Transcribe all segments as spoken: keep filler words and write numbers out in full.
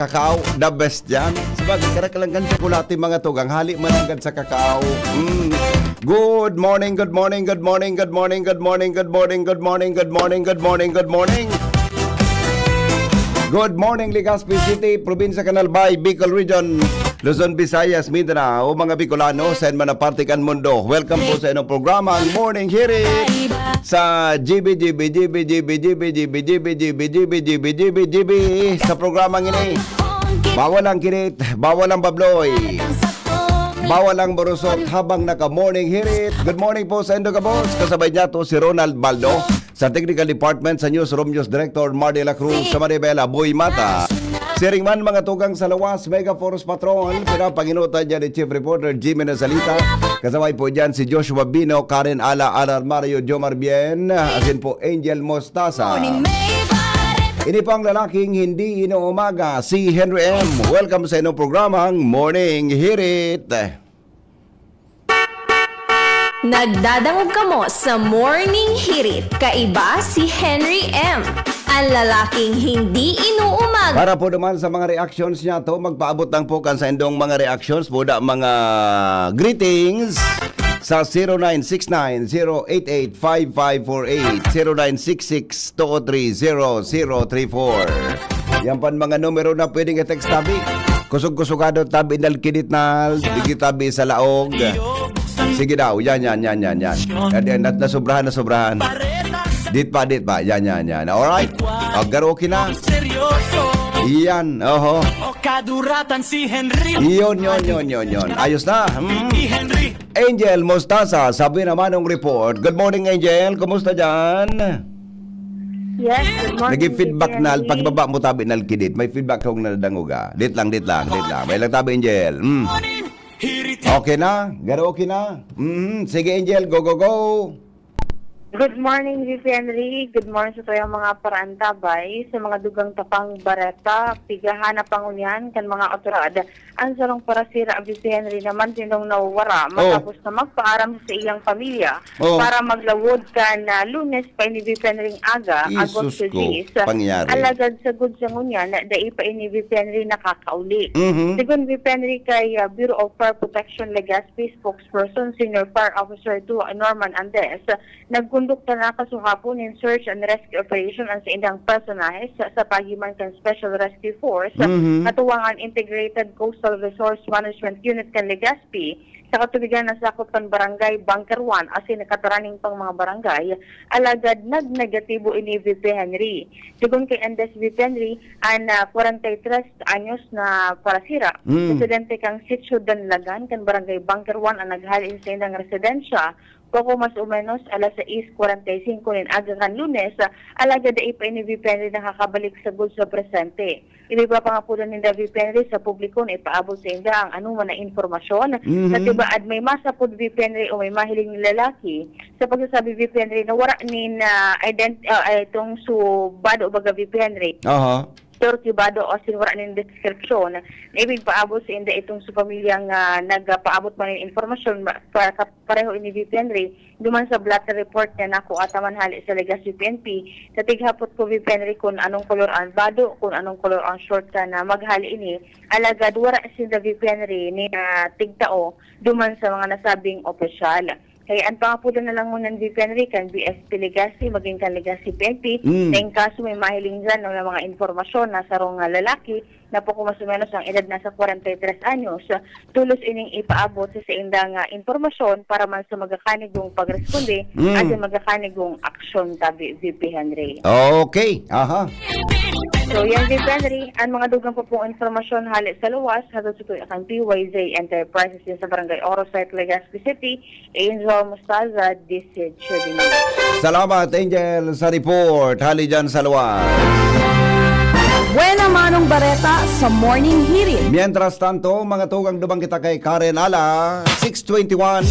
Kakao, the best yan. Sabagay, karak lang kan tsokolate, mga tugang. Hali man lang kan sa kakao. Mm. Good morning, good morning, good morning, good morning, good morning, good morning, good morning, good morning, good morning, good morning. Good morning, Legazpi City, Probinsya kan Albay, Bicol Region, Luzon, Visayas, Mindanao, mga Bicolano, sa man na parte kan mundo. Welcome po sa inyong programang Morning Hirit sa G B, G B, G B, G B, G B, G B, G B, G B, G B, G B, G B, G B, sa programang ini. Bawal ang kirit, bawal ang babloy, bawal ang borosot habang naka-morning hirit. Good morning po sa indo gabos. Kasabay niya to si Ronald Baldo. Sa technical department, sa newsroom, news director Mar de la Cruz, sa Maribel Aboy Mata. Siring man, mga tugang sa lawas, Mega Force Patrol, pinapanginutan niya ni Chief Reporter Jimmy Nazalita. Kasabay po dyan si Joshua Bino, Karen Ala, Alan Mario, Jomar Bien, asin po Angel Mostaza. Ini po ang lalaking hindi inuumaga, si Henry M. Welcome sa inyong programang Morning Hirit. Nagdadangog kamo sa Morning Hirit, kaiba si Henry M, ang lalaking hindi inuumaga. Para po naman sa mga reactions niya to, magpaabot lang po kan sa indong mga reactions po da, mga greetings sa zero nine six nine, zero eight eight, five five four eight, zero nine six six, two three zero zero three four. Yan pan mga numero na pwedeng i-text tabi. Kusog-kusugado tabi, nalkidit na, digi tabi sa laog. Sige daw, yan, yan, yan, yan, yan. Yan, yan, nat-, nasobrahan, nasobrahan. Dit pa, dit pa. Yan, yan, yan. Alright. Pag okay na. Yan, oho. Kaduratan si Henry. Yun, yun, yun, yun, yun. Ayos na. Hmm. Si Henry. Angel Mostaza, sabi naman ng report. Good morning, Angel. Kumusta dyan? Yes, good morning, Nag-feedback Kuya na, Henry. Pagbaba mo tabi nalkidit. May feedback akong nadangog, ah. Dit lang, dit lang, dit lang. May lang tabi, Angel. Mm. Morning, Hirit. Okay na? Garo okay na? Mhm. Sige, Angel. Go, go, go. Good morning, V P Henry. Good morning sa tuyang mga paraantabay, sa mga dugang tapang bareta, pigahan na pangunyan kan mga otoridad. Ang sarong parasira, V P Henry, naman sinong nawawara Oh. matapos na magpaaram sa iyang pamilya Oh. para maglawod kan, ah, Lunes pa ini, V P Henry, aga, Jesus Agosto ko, diyes. Pangyari. Alagad sagod sa ngunyan, dai pa ini, V P Henry, nakakauli. Mhm. Segun, V P Henry, kay, ah, Bureau of Fire Protection Legazpi spokesperson, Senior Fire Officer two, Norman Andes, nagkondukta na kasuhapon nin search and rescue operation ang saindang personahe sa, sa pagiman kan Special Rescue Force, Mhm. katuwang an Integrated Coastal Resource Management Unit kan Legazpi, sa katubigan na sakop kan Barangay Bunker one asin nakataraning pang mga barangay, alagad nagnegatibo ini, V P Henry. Segun kay Andes, V P Henry, an, ah, kwarenta y tres anyos na parasira, Mm. residente kan Sitio Danlagan, kan Barangay Bunker one, ang naghali sa indang residensya, poco mas o menos alas sais kwarenta y singko nin aga kan Lunes, alagad dai pa ini, V P Henry, nakakabalik sagod sa presente. Iniba pa nga po ninda, V P Henry, sa publiko na ipaabot sa inda ang anoman na impormasyon. Mhm. Sa tibaad may masapod, V P Henry, o may mahiling na lalaki sa pagsasabi, V P Henry, na wara nin, ah, ident-, ah, ah, itong subado, baga, V P Henry. Aha. Pero kibado o sin wara nin deskripsyon na ipigpaabot sa inda itong sa pamilyang, ah, nagpaabot man nin impormasyon ma-, pa-, ka-, pareho ini, V P Henry, duman sa blotter report na nakuha ta man hali sa Legazpi P N P. Sa tighapot ko, V P Henry, kun anong kolor ang bado, kun anong kolor ang short kan maghali ini. Alagad wara sinda, V P Henry, ni, ah, tigtao duman sa mga nasabing opisyal. Kaya an pangapudan na lang ngunyan, V P Henry, kan B F P Legazpi, magin kan Legazpi P N P, Mm. na in kaso may mahiling dyan na mga impormasyon na sarong, ah, lalaki na poco mas o menos ang edad nasa kwarenta y tres anyos, tolos ining ipaabot sa saindang, ah, impormasyon para man sa magakanigong pagresponde Mm. at sa magakanigong aksyon tabi, V P Henry. Okay. Aha. So, yan, V P Henry, ang mga dugang pa pong impormasyon hali sa luwas, hatod sa tuya kan P Y Z Enterprises yan sa Barangay Oro Site, Legazpi City, Angel Mostaza, D C Tribunal. Salamat, Angel, sa report. Hali dyan sa luwas. Buena manong bareta sa Morning Hirit. Mientras tanto, mga tugang, dumang kita kay Karen Ala, six twenty-one.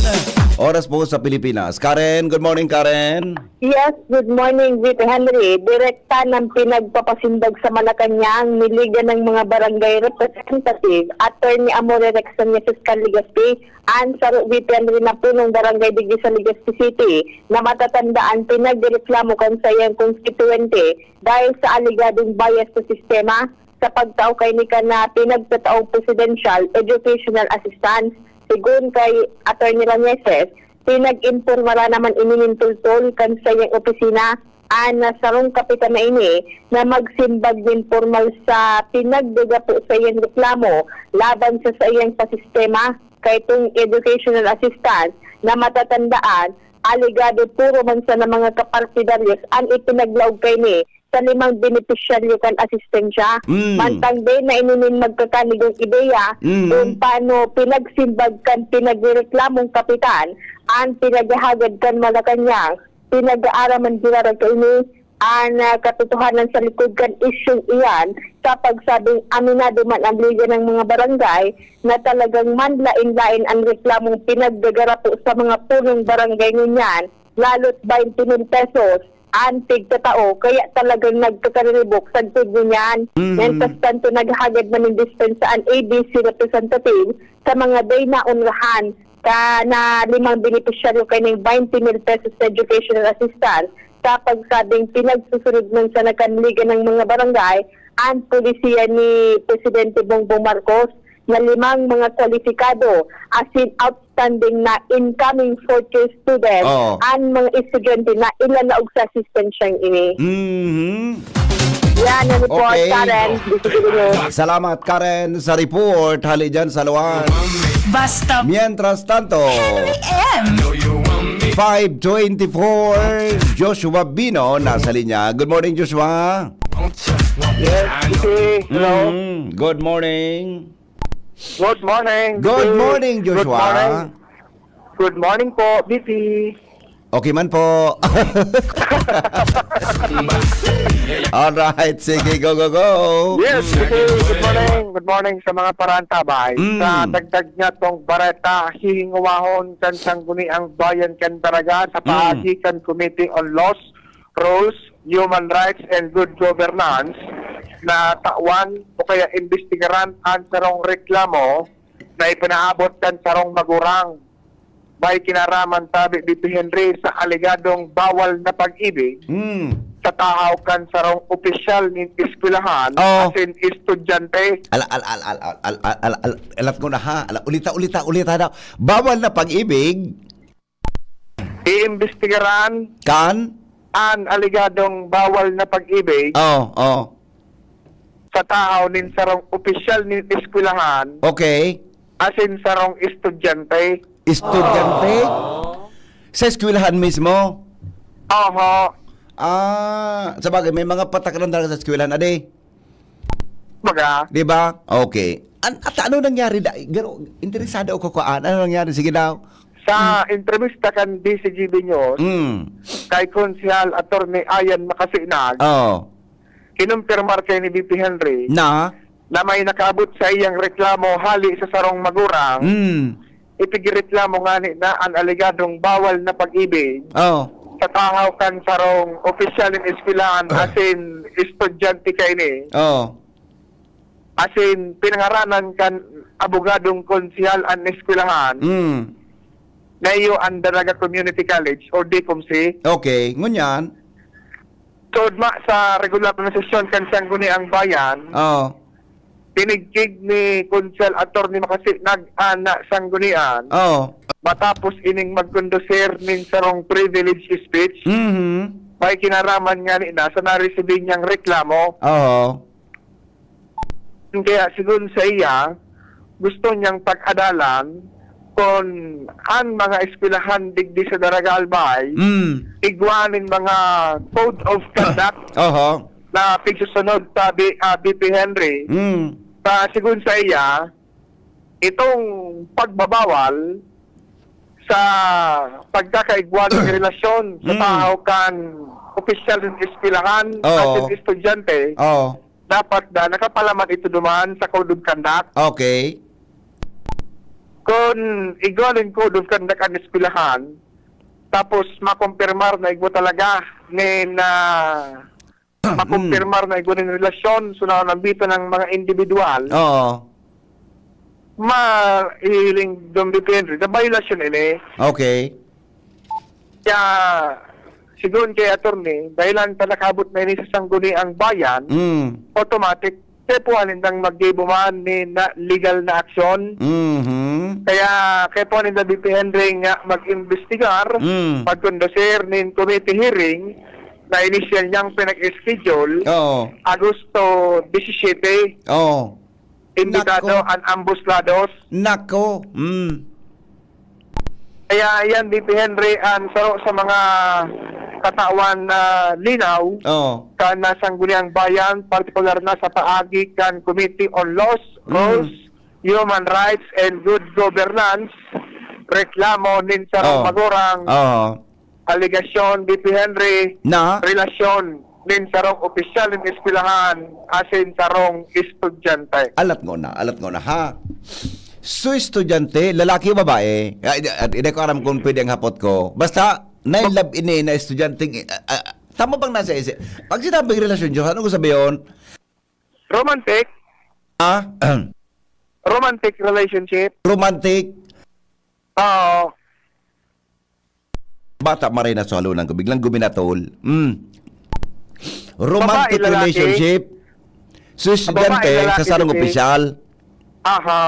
Oras po sa Pilipinas. Karen, good morning, Karen. Yes, good morning, V P Henry. Direkta ng pinagpapasindag sa Malacañang, niligan ng mga barangay representative, Attorney Amore Rex San Francisco Legazpi, An saro, V P Henry, na punong barangay digdi sa Legazpi City na matatandaan, pinagreklamo kan saiyang konstituwente dahil sa alegadong bias sa sistema. sa pagtao kaini kan, ah, pinagtataong Presidential Educational Assistance. Segun kay Attorney Rameses, pinag-impormaran naman ini nin tultol kan saiyang opisina an, ah, sarong kapitan na ini na magsimbag nin pormal sa pinagdagapo sa iyang reklamo laban sa saiyang pasistema kaitong educational assistance na matatandaan, alegado puro man sana mga kapartidaryos an ipinaglaog kaini sa limang benepisyaryo kan asistensya. Mm. Mantang dai na ini nin magkakanigong ideya Mm. kung paano pinagsimbag kan pinagrereklamong kapitan an pinaghahagad kan Malacañang, pinag-aaraman giraray kaini an, ah, katotohanan sa likod kan isyung iyan, sa pagsabing aminado man ang Liga ng mga Barangay na talagang manlaen-laen ang reklamong pinaggagarapo sa mga punong barangay ngunyan, lalo't twenty mil pesos an tigtatao, kaya talagang nagkakariribok sagkod ngunyan. Mhm. Mientras tanto, naghahagad man nin dispensa an A B C representative sa mga dai naonrahan ka na limang benepisyaryo kaining twenty mil pesos na educational assistance, sa pagsabing pinagsusunod man sana kan Liga ng mga Barangay an polisiya ni Presidente Bongbong Marcos na limang mga kwalipikado asin outstanding na incoming fourth year student Oo. an mga estudyante na ilalaog sa asistensyang ini. Mhm. Yan ang report, Okay. Karen. Dito, dito, dito. Salamat, Karen, sa report. Hali dyan sa Luan. Basta Mientras tanto, Henry M. five twenty-four, Joshua Bino, nasa linya. Good morning, Joshua. Yes, P P. Hello. Mm, good morning. Good morning, Good P P. morning, Good Joshua. morning. Good morning po, B P. Okay man po. Alright, sige, go, go, go. Yes, P P. Good morning. Good morning sa mga parantabay. Mm. Sa dagdag nga tong bareta, hihingowahon kan Sangguniang Bayan kan Daraga sa Mm. paagi kan Committee on Laws, Rules, Human Rights and Good Governance na tawan o kaya imbestigaran an sarong reklamo na ipinaabot kan sarong magurang may kinaraman tabi, B P Henry, sa alegadong bawal na pag-ibig Hmm. sa tahaw kan sarong opisyal nin eskwelahan, Oh. asin estudyante. Ala, ala, ala, alat ko na ha. Ala, ulita, ulita, ulita daw. Bawal na pag-ibig. Iimbestigaran Kan? an alegadong bawal na pag-ibig Oh, oh. sa tahaw nin sarong opisyal nin eskwelahan Okay. asin sarong estudyante. Estudyante? Sa eskwelahan mismo? Oho. Ah, sabagay, may mga patakaran talaga sa eskwelahan, ade. Baga. Di ba? Okay. An-, at ano nangyari da-, garo-, interesado ako kuan. Ano nangyari? Sige daw. Sa Mm. entrevista kan D C G B News, Mm. kay Konsehal Attorney Ian Macasinag, Oo. kinumpirmar kay ni B P Henry Na? na may nakaabot sa iyang reklamo hali sa sarong magurang. Mm. Ipigireklamo ngani na an alegadong bawal na pag-ibig Oo. sa tahaw kan sarong opisyal nin eskwelahan Ah. asin estudyante kaini. Oo. Asin pinangaranan kan abogadong konsehal an eskwelahan, Mm. na iyo an Daraga Community College or DCOMC. Okay, ngunyan? Tugma sa regular na sesyon kan Sangguniang Bayan, Oo. tinigkig ni Konsehal Attorney Macasinag an Sanggunian Oo. matapos ining magkondusir nin sarong privilege speech. Mhm. May kinaraman ngani na sa naresibi niyang reklamo. Oo. Kaya, segun sa iya, gusto niyang pag-adalan kun an mga eskwelahan digdi sa Daraga Albay, Mm. igwa nin mga code of conduct Oho. na pigsusunod sa B-, ah, B P Henry. Mm. Sa, segun sa iya, itong pagbabawal sa pagkakaigwa nin relasyon sa Mm. tahaw kan opisyal nin eskwelahan Oo. asin estudyante, Oo. dapat na nakapalaman ito duman sa Code of Conduct. Okay. Kun igwa nin Code of Conduct an eskwelahan, tapos makumpirmar na igwa talaga nin, ah, makumpirmar na igwa nin relasyon, so, na nambitan ng mga individual, Oo. mahihiling dong depende na violasyon ini. Okay. Kaya, sigon kay attorney, dahilan ta nakabot na ini sa Sangguniang Bayan, Mm. automatic kaipuhan nindang maggibo man nin na legal na aksyon. Mhm. Kaya kaipuhan ninda, B P Henry, nga mag-imbestigar, Mm. pagkondusir nin committee hearing na inisyal niyang pinag-schedule, Oo. Agosto disisiyete. Oo. Imbitado Nako. An ambos lados. Nako. Mm. Kaya yan, B P Henry, ang saro sa mga katawan na linaw Oo. Kan Sangguniang Bayan, partikular na sa paagi kan Committee on Laws, Mm. Rules, Human Rights, and Good Governance, reklamo nin sarong Oo. Magurang Oo. Alegasyon, B P Henry, Na? Relasyon nin sarong opisyal nin eskwelahan asin sarong estudyante. Alat ngona, alat ngona, ha? So, estudyante, lalaki o babae? Ah, hindi, ah, hindi ko aram kung pwede ang hapot ko. Basta, na-in love ini na estudyanteng, ah, ah, tama bang nasa isi-, pag sinabing relasyon, Diyos, ano ko sabi yun? Romantic. Ah? Romantic relationship. Romantic? Oo. Bata maray na sa halonan ko, biglang guminatol. Mm. Romantic Babae, lalaki? Relationship. So, Ah, estudyante babae, lalaki, sa sarong baby. Opisyal. Aha.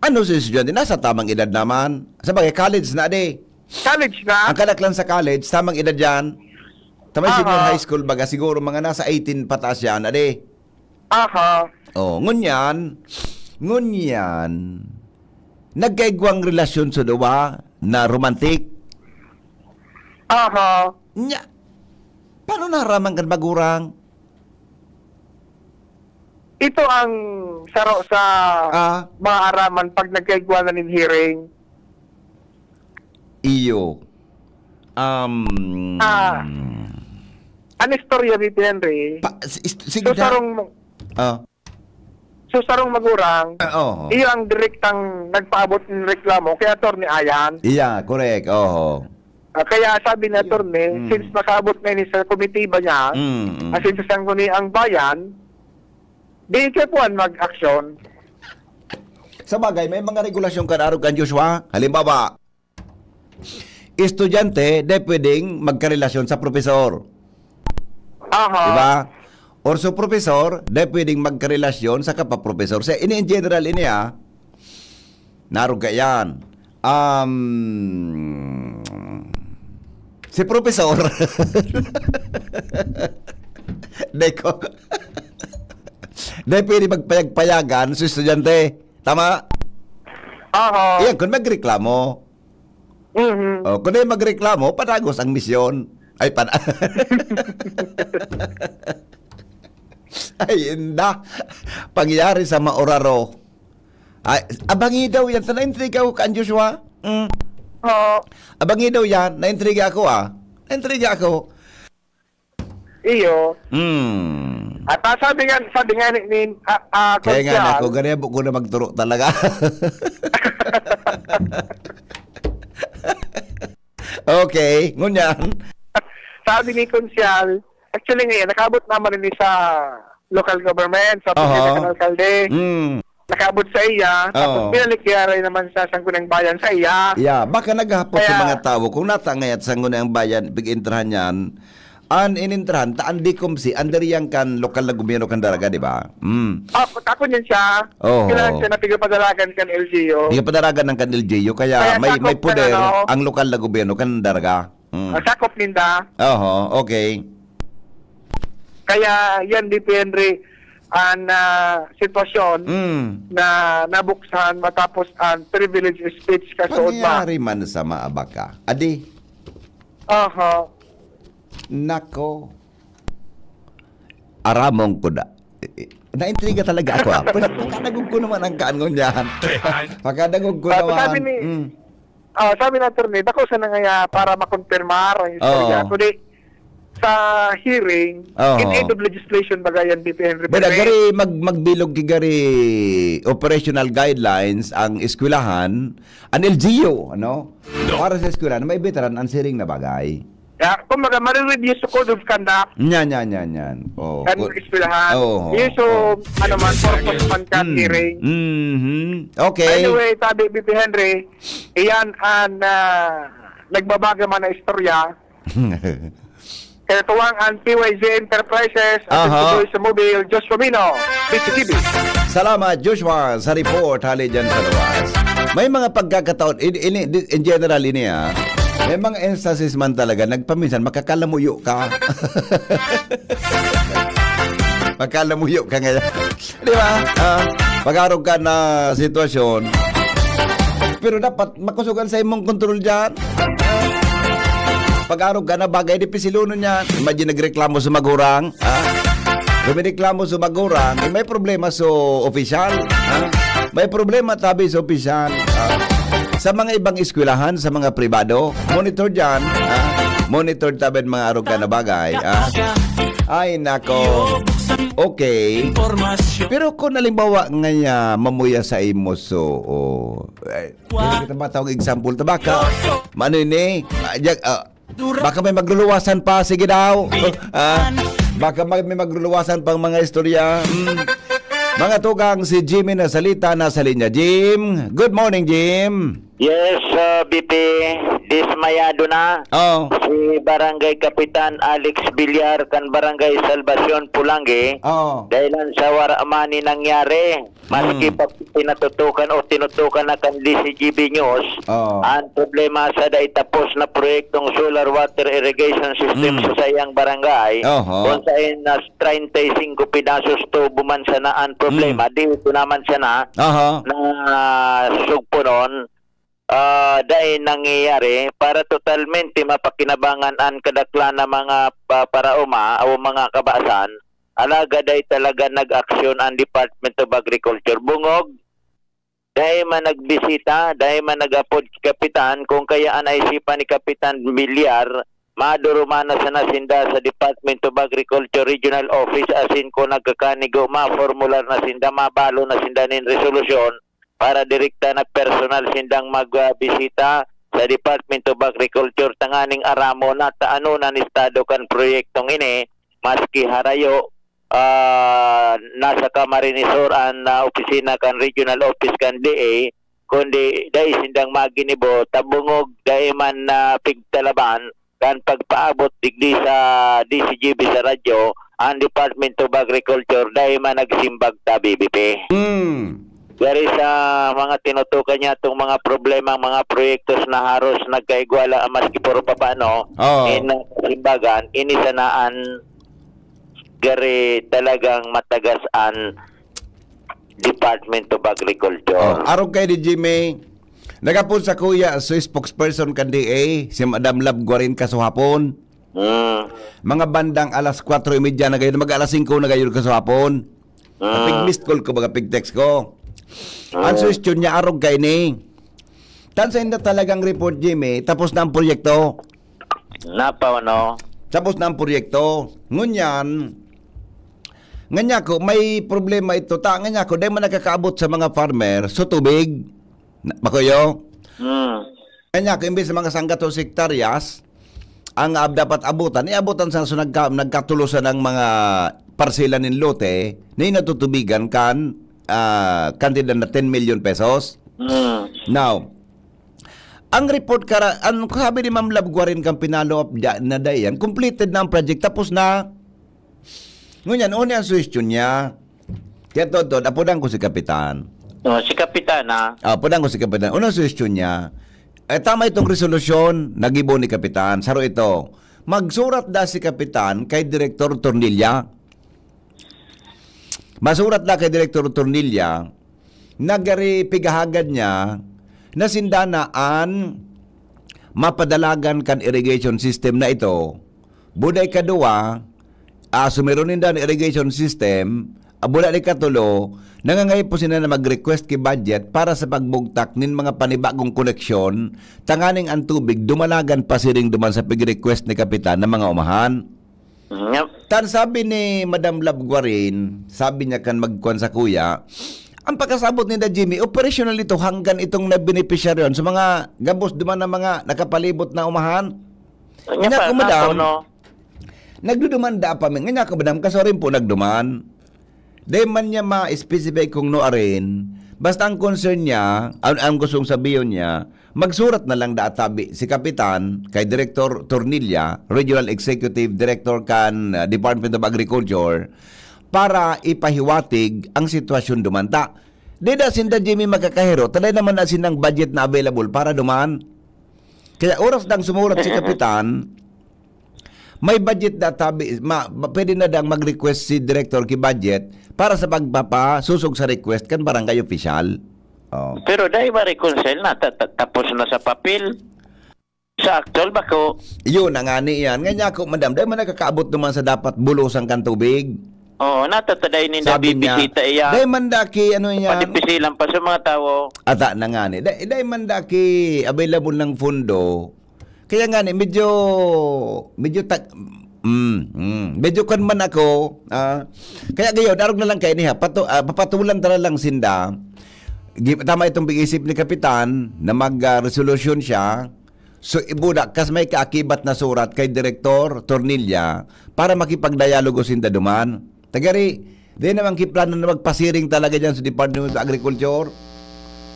Ano si estudyante? Nasa tamang edad naman. Sa bagay, college na, di. College na? Ang kadaklan sa college, tamang edad yan. Tamang Aha. Senior high school, baga siguro mga nasa eighteen pataas yan, adi. Aha. Oh, ngunyan, ngunyan, nagkaigwang relasyon sa duwa na romantic. Aha. Nya, paano naraman kan magurang? Ito ang saro sa Ah. Mga araman pag nagkaigwa na nin hearing. Iyo. Um, Ah. An istorya, B P Henry. Pa, s-, ist-, sige So, na. Sarong Ah. So, sarong magurang, Ah, oo. Iyo ang direktang nagpaabot ng reklamo kay Attorney Ayan. Iya, correct. Oo. Ah, kaya sabi ni Attorney, Mm. Since nakaabot na ini sa komitiba niya, Mm, mm. Asin sa Sangguniang Bayan, di kaipuhan mag-aksyon. Sa bagay, may mga regulasyon kan arog kan Joshua. Halimbawa, estudyante, di pwedeng magkarelasyon sa propesor. Aha. Diba? Or sa propesor, di pwedeng magkarelasyon sa kapapropesor. Sa ini in general, ini, ah. Narog ka yan. Um, si propesor. Di ko. Di pwede magpayag-payagan sa estudyante. Tama? Aha. Iyan, kung magreklamo, Mhm. Oh, kung di magreklamo, padagos ang misyon. Ay, pan-, ay, inda. Pangyari sa maoraro. Ay, abangi daw yan. Sa naintriga ako kan Joshua. Mm. Oo. Abangi daw yan. Naintriga ako, ah. Naintriga ako. Iyo. Hmm. At, ah, sabi nga, sabi nga ni, ni, ah, ah, Kaya nga Konsehal, na, kung ganyan, buko na magturo talaga. Okay, ngunyan. Sabi ni Konsehal, actually ngayon, nakaabot naman ini sa local government, sa Oho. Opisina kan Alkalde. Mm. Nakaabot sa iya, tapos Oo. Binalik kaya rin naman sa Sangguniang Bayan sa iya. Yeah, baka naghapot sa Kaya mga tawo kung nata ngayat Sangguniang Bayan, pig-entrahan yan, an inintrahan, ta an DICOMC, under yan kan lokal na gobyerno kan Daraga, di ba? Mm. Ah, ako niyan siya, Oo. Kailangan siya na pigapadalagan kan L G U. Pigapadalagan ng kan L G U, kaya Kaya may, may sakop ka na, poder no? Ang lokal na gobyerno kan Daraga. Mm. Ah, sakop ninda. Oho, okay. Kaya yan, D P Henry, an, ah, sitwasyon Mm. na nabuksan matapos ang privilege speech kasuod ba? Pangyayari man sa maabak ka. Adi? Aha. Nako. Aramong ko na. Eh, eh, naintriga talaga ako, ah. Pero pakadangog ko naman ang kaan ngunyan. Pakadangog ko Ah, naman. Sabi ni, Mm. Ah, sabi ng attorney, bako sa nangaya para makonfirmar ang istorya. Oo. Kundi sa hearing, Oo. In aid of legislation, baga yan, D P Henry Bada, Perez. Gari, mag-, magbilog ki gari operational guidelines ang eskwelahan, ang L G U, ano? No. Para sa eskwelahan, may veteran ang siring na bagay. Ya, kumbaga, mare-review sa code of conduct. Yan, yan, yan, yan. Oh, Kan ku-, eskwelahan. Oo, Yung so, oo. Ano man, purpose man kan Mm. Hearing. Mhm. Okay. Anyway, sabi, B P Henry, iyan ang, ah, nagbabaga man na istorya. Katuwang ang P Y Z Enterprises, Aha. Atensidoy sa Mobile, Joshua Mino, P C T V. Salamat, Joshua, sa report hali dyan sa luwas. May mga pagkakataon, in, in, in general, ini, ah, may mga instances man talaga, nagpaminsan, makakalamuyo ka. Makalamuyo ka ngayon. Di ba? Ah, pag-arog ka na sitwasyon. Pero dapat makusugan sa imong kontrol dyan. Pag-arog ka na bagay, di pisilonon yan. Imagine nagreklamo sa magurang. Ha? Rumireklamo sa magurang, eh, may problema sa opisyal. Ha? May problema tabi sa opisyal. Ha? Sa mga ibang eskwelahan, sa mga pribado, monitor dyan. Ha? Monitor tabi ang mga arog ka na bagay. Ha? Ay, nako. Okay. Pero kung halimbawa nga niya, mamuya sa imo, so, oh, eh, kita matawag example, tabaka. Mano ini? Ah, jag-, ah, baka may magluluwasan pa, sige daw. Ah, baka may, may magluluwasan pang mga istorya. Hmm. Mga tugang, si Jimmy na salita, nasa linya. Jim, good morning, Jim. Yes, uh, B P, dismayado na Oh. si Barangay Kapitan Alex Villar kan Barangay Salvacion, Pulangi, Oh. dahilan sa wara man ni nangyari. Maski Mm. pa pinatutukan o tinutukan na kan D C G B News, Oh. ang problema sa dai tapos na proyektong solar water irrigation system Mm. sa sayang barangay, Oho. kung saan nas treinta y cinco pedazos tubo man sana ang problema, Mm. di ito naman sana Aha. na sugpunon. Ah, dai nangyayari para totalmente mapakinabangan an kadaklan na mga pa-, paraoma o mga kabasan. Alagad dai talaga nag-aksyon an Department of Agriculture. Bungog, dai man nagbisita, dai man nag-apod ki Kapitan, kung kaya an naisipan ni Kapitan Villar, madurumana sana sinda sa Department of Agriculture Regional Office, asin kung nagkakanigo, maformular na sinda, mabalo na sinda nin resolusyon para direkta na personal sindang magbisita sa Department of Agriculture tanganing aramon na ta ano na an estado kan proyektong ini, maski harayo, ah, nasa Camarines Sur an, ah, opisina kan regional office kan D A, kundi dai sindang maginibo, ta bungog dai man na pigtalaban kan pagpaabot digdi sa D C G B sa radyo, ang Department of Agriculture dai man nagsimbag ta, B B P. Hmm. Gari sa mga tinutukan niya itong mga problema, mga proyektos na haros nagkaigwala ang maski puro papaano, Oo. in simbagan, ini sana an gari talagang matagas an Department of Agriculture. Oh, arog kay di Jimmy, nagapon sa kuya, so spokesperson kan D A, si Madam Love Guarin kasuhapon. Mm. Mga bandang alas kwatro y media na gayon, mag alas singko na gayon kasuhapon. Mm. Pig missed call ko, baga pig text ko. Ang Mm. suwestiyon niya, arog kay ni. Tan sa inda talagang report, Jimmy, tapos na ang proyekto. Napaw, no? Tapos na ang proyekto. Ngunyan, nga niya ko, may problema ito. Ta, nga niya ko, dahil man nakakaabot sa mga farmer, so tubig. Na, makuyo? Hmm. Nga niya ko, imbis sa mga sanggatos hektaryas, ang ab-, dapat abutan, iabutan sa, so nagka-, nagkatulosan ng mga parsela nin lote, na inatutubigan kan, ah, kantidad na ten million pesos. Hmm. Now, ang report kara-, ang sabi ni Ma'am Love Guarin kan pinalo up da-, na dayan, completed na ang project, tapos na. Ngunyan, ano ang suwestiyon niya? Kaya totoo, apudan ko si Kapitan. Oh, si Kapitan, ah. Ah, apudan ko si Kapitan. Ano ang suwestiyon niya? Eh, tama itong resolusyon, nagibo ni Kapitan. Saro ito. Magsurat da si Kapitan kay Direktor Tornilla. Masurat na kay Direktor Tornilla, nagari pigahagad niya na sinda na an mapadalagan kan irrigation system na ito. Buday kaduwa, ah, sumeron ninda an irrigation system, ah, buday katulo, nangangaipo sila na mag-request ki budget para sa pagbugtak nin mga panibagong koneksyon, tanganing ang tubig dumalagan pasiring duman sa pig-request ni Kapitan na mga umahan. Yep. Tan sabi ni Madam Love Guarin, sabi niya kan magkuan sa kuya, ang pagkasabot ni Da Jimmy, operational ito hanggang itong nabenepisyaryon. So, mga gabos duman na mga nakapalibot na umahan. Nga Nga pa, ako, madam, ako, no? Nagdudumanda pa mi. Nga ako, madam, kaso rin po nagduman. Dahil man niya ma-specify kung no arin, basta ang concern niya, ang, ang gustong sabihin niya, Magsurat na lang daa tabi si Kapitan kay Director Tornilla, Regional Executive Director kan, ah, Department of Agriculture, para ipahiwatig ang sitwasyon duman ta. Di da sinda, Jimmy, makakahiro, ta dai naman na sinang budget na available para duman. Kaya oras dang sumurat si Kapitan, may budget da tabi, ma, ma, pwede na dang mag-request si Director ki budget para sa pagpapasusog sa request kan barangay official. Oh. Pero dai ma-reconcile na, ta- ta- tapos na sa papel. Sa actual bako. Yun, ang ani yan. Nga niya ako, madam, dai man nakakaabot naman sa dapat bulusan kan tubig. Oo, natataday ninda Sabi niya, bibisita iya. Dai man da ki, ano yan? Padipisilan pa sa mga tawo. Ata na nga ni. Dai, dai man da ki available ng fundo. Kaya nga ni, medyo, medyo tag, mm, mm, medyo kan man ako, ah, kaya gayon, arog na lang kayo niya, patu, ah, papatulan tala lang sinda. Gi- Tama itong pag-isip ni Kapitan na mag-resolusyon siya. So, ibuda, kas may kaakibat na surat kay Direktor Tornilla para makipagdialogo sinda duman. Tagari, di naman kiplano na magpasiring talaga dyan sa Department of Agriculture,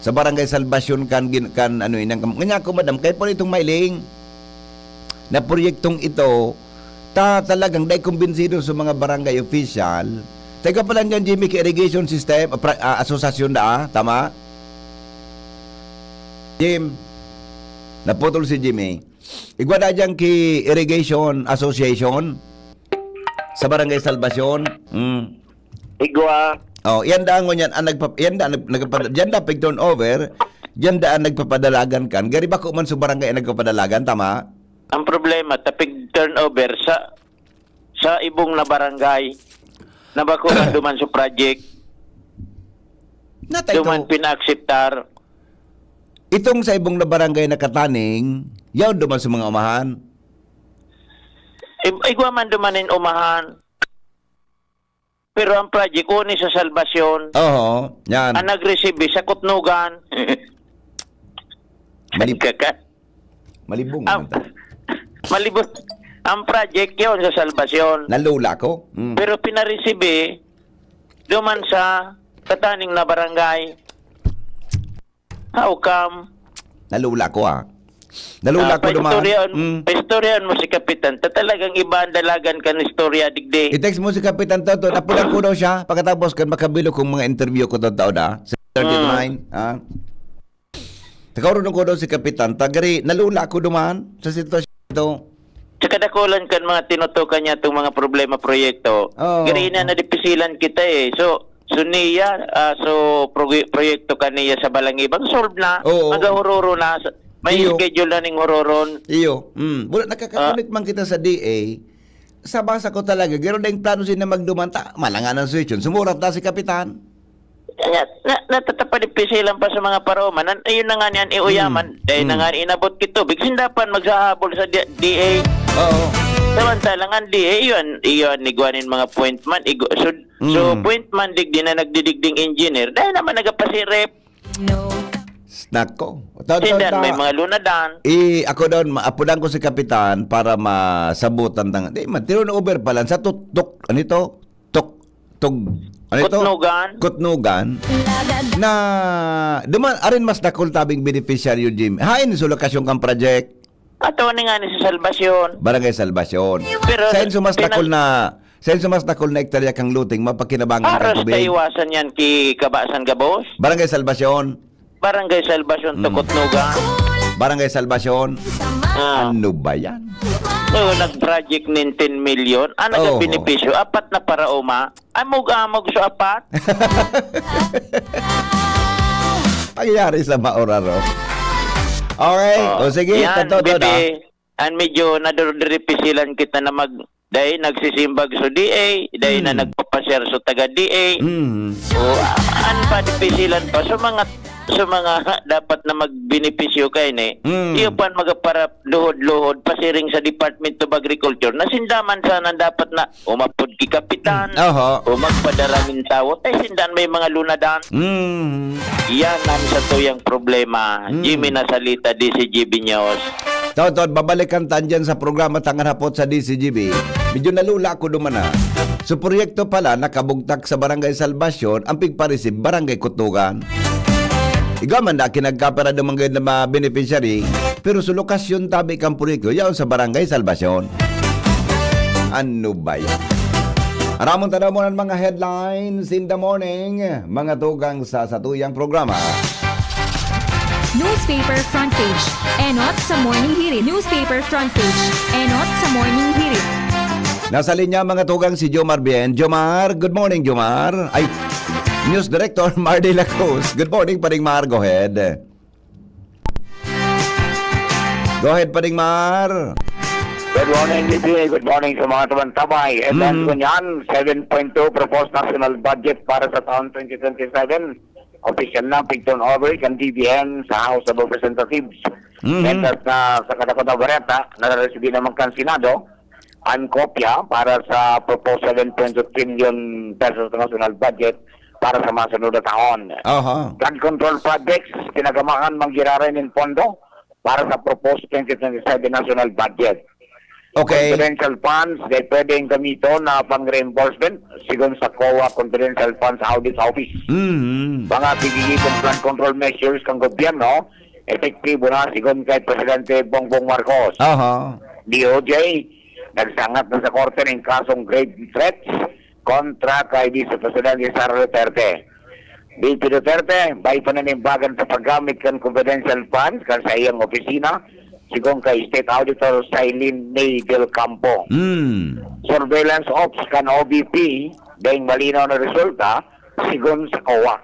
sa Barangay Salvacion kan, gin- kan ano inang kam-, kanya ko, madam, kaya po itong mailing na proyektong ito, ta talagang dai kumbinsido sa mga barangay official. Teka pa lang dyan, Jimmy, ki irrigation system, ah, pra- ah, asosasyon na, ah, tama? Jim, naputol si Jimmy. Igwa na dyan ki Irrigation Association sa Barangay Salvacion. Mm. Igwa. Oh, yan da ngunyan ang nagpa, yan da nag, nagpapa, yan da pig turnover, yan da ang nagpapadalagan kan. Gari bako man sa barangay ang nagpapadalagan, tama? Ang problema, tapig turnover sa sa ibong na barangay na bako man duman sa project, Nata duman ito, pinaakseptar. Itong sa ibong na barangay na kataning, yaon duman sa mga umahan. I- igwa man duman in umahan. Pero ang project, uni sa Salvacion, Oho, yan. ang nag-receive sa Kutnugan. Malib- Kaka- Malibong Ah, naman ta. Malibot. Ang project yon sa Salvacion. Nalula ko. Mm. Pero pinaresibi duman sa kataning na barangay. How come? Nalula ko, ah. Nalula Ah, ko duman. paistoryaon, Mm. paistoryaon mo si Kapitan. Ta talagang iba ang dalagan kan istorya, digdi. I-text mo si Kapitan Toto, napunan ko daw siya, pagkatapos kan makabilo kong mga interview ko totoo da. Sa Mm. Mine, ha? Takaw ko daw si Kapitan, tagari, nalula ko duman sa sitwasyon ito. Sa kadakulan kan mga tinutukan niya itong mga problema proyekto, Oo. gari na nadipisilan kita eh. So, so niya, ah, so progi- proyekto kaniya sa Balangibang, solve na, Oo. magahururo na, sa- may Iyo. schedule na ning huroron. Iyo, mm, wala, nakakakonek man kita sa D A. Sa basa ko talaga, garo na yung plano sila magduman, ta, malangan ang sitwasyon. Sumurat na si Kapitan. Na, na, natatapad pisilan pa sa mga paroma. Nan, ayun na nga niyan, iuyaman. Mm. Dahil na Mm. nga inabot ki tubig, sindapan magsahabol sa D- D A. Oo. Samantalang ang D A, iyon, iyon, igwanin mga point man. Igo, so, so, Mm. point man, digdi na nagdidigding engineer. Dahil naman nagapasirip. Nako. Ta, ta, Sindan, ta. may mga lunadan. I, ako daw, ma-, apudan ko si Kapitan para masabutan tang, di, man, turnover pa lang sa tutok, ano ito? Tok, tug, ano ito? Kutnugan. Kutnugan. Na, duman, arin mas dakul tabing beneficiaryo, Jim. Hain sa lokasyon kang project? Ato ni nga ni sa Salvacion. Barangay Salvacion. Pero Sa inso mas pinag- dakul na, sa inso mas dakul na ektarya kang luting, mapakinabangan Aras kang tubig. Taiwasan yan ki Kabasan Gabos. Barangay Salvacion. Barangay Salvacion, Mm. Tukutnuga. Barangay Salvacion. Ah. Ano ba yan? So, nag-project nin ten million. Ano Oo. Ang benepisyo? Apat na paraoma. Amog-amog sa apat. Pangyayari sa maoraro. Okay. Oh, O sige, yan, totoo na. bibi, ang medyo nadodripisilan kita na mag, dahil nagsisimbag sa D A, dahil na Hmm. nagpapasyar sa taga D A. Mm. O, an pa, dipisilan pa sa mga, sa mga dapat na magbenepisyo kay ni. Mm. Iyo pa ang magapara luhod-luhod, pasiring sa Department of Agriculture, na sindaman sana dapat na umapod ki kapitan, Oho. o magpadara nin tawo, tay sindan may mga lunadan. Mm. Yan ang satuyang problema. Mm. Jimmy Nasalita, D C G B News. Totoo, babalikan ta dyan sa programa Tangan Hapot sa D C G B. Medyo nalula ako duman, ah. So, proyekto pala, nakabugtak sa Barangay Salvacion, ang pigparisib, Barangay Kutnugan. Igwa man na kinagkapera ng mga, mga beneficiary, pero sa lokasyon tabi kang proyekto, yaon sa Barangay Salvacion. Ano ba yan? Aramon ta daw muna ang mga headlines in the morning, mga tugang sa satuyang programa. Newspaper front page. Enot sa Morning Hirit. Newspaper front page. Enot sa Morning Hirit. Nasa linya, mga tugang, si Jomar Bien. Jomar, good morning, Jomar. Ay, News Director Mar de la Cruz. Good morning, Paring Mar. Go ahead. Go ahead, Paring Mar. Good morning, D P. Good morning sa mga tumantabay. Headlines Mhm. ko niyan, seven point two proposed national budget para sa taon twenty twenty-seven. Opisyal na pig-turnover kan D B M sa House of Representatives. Mhm. Mientras na sa kadakot na bareta, nararesibi naman kan Senado an kopya para sa proposed seven point two trillion pesos na national budget para sa mga sunod na taon. Aha. Flood control projects, pinagamahan manggiraray nin pondo para sa proposed twenty twenty-seven national budget. Okay. Confidential funds, dai pwedeng gamiton na pang-reimbursement, sigon sa COA Confidential Funds Audit Office. Mhm. Mga tigigitong flood control measures kan gobyerno, epektibo na, sigon kay Presidente Bongbong Marcos. Aha. D O J, nagsangat na sa korte nin kasong grave threats kontra kay Vice Presidente Sara Duterte. V P Duterte, may pananimbagan sa paggamit kan confidential funds kan saiyang opisina, sigon kay State Auditor Silene May Del Campo. Hmm. Surveillance ops kan O V P, daing malinaw na resulta, sigon sa COA.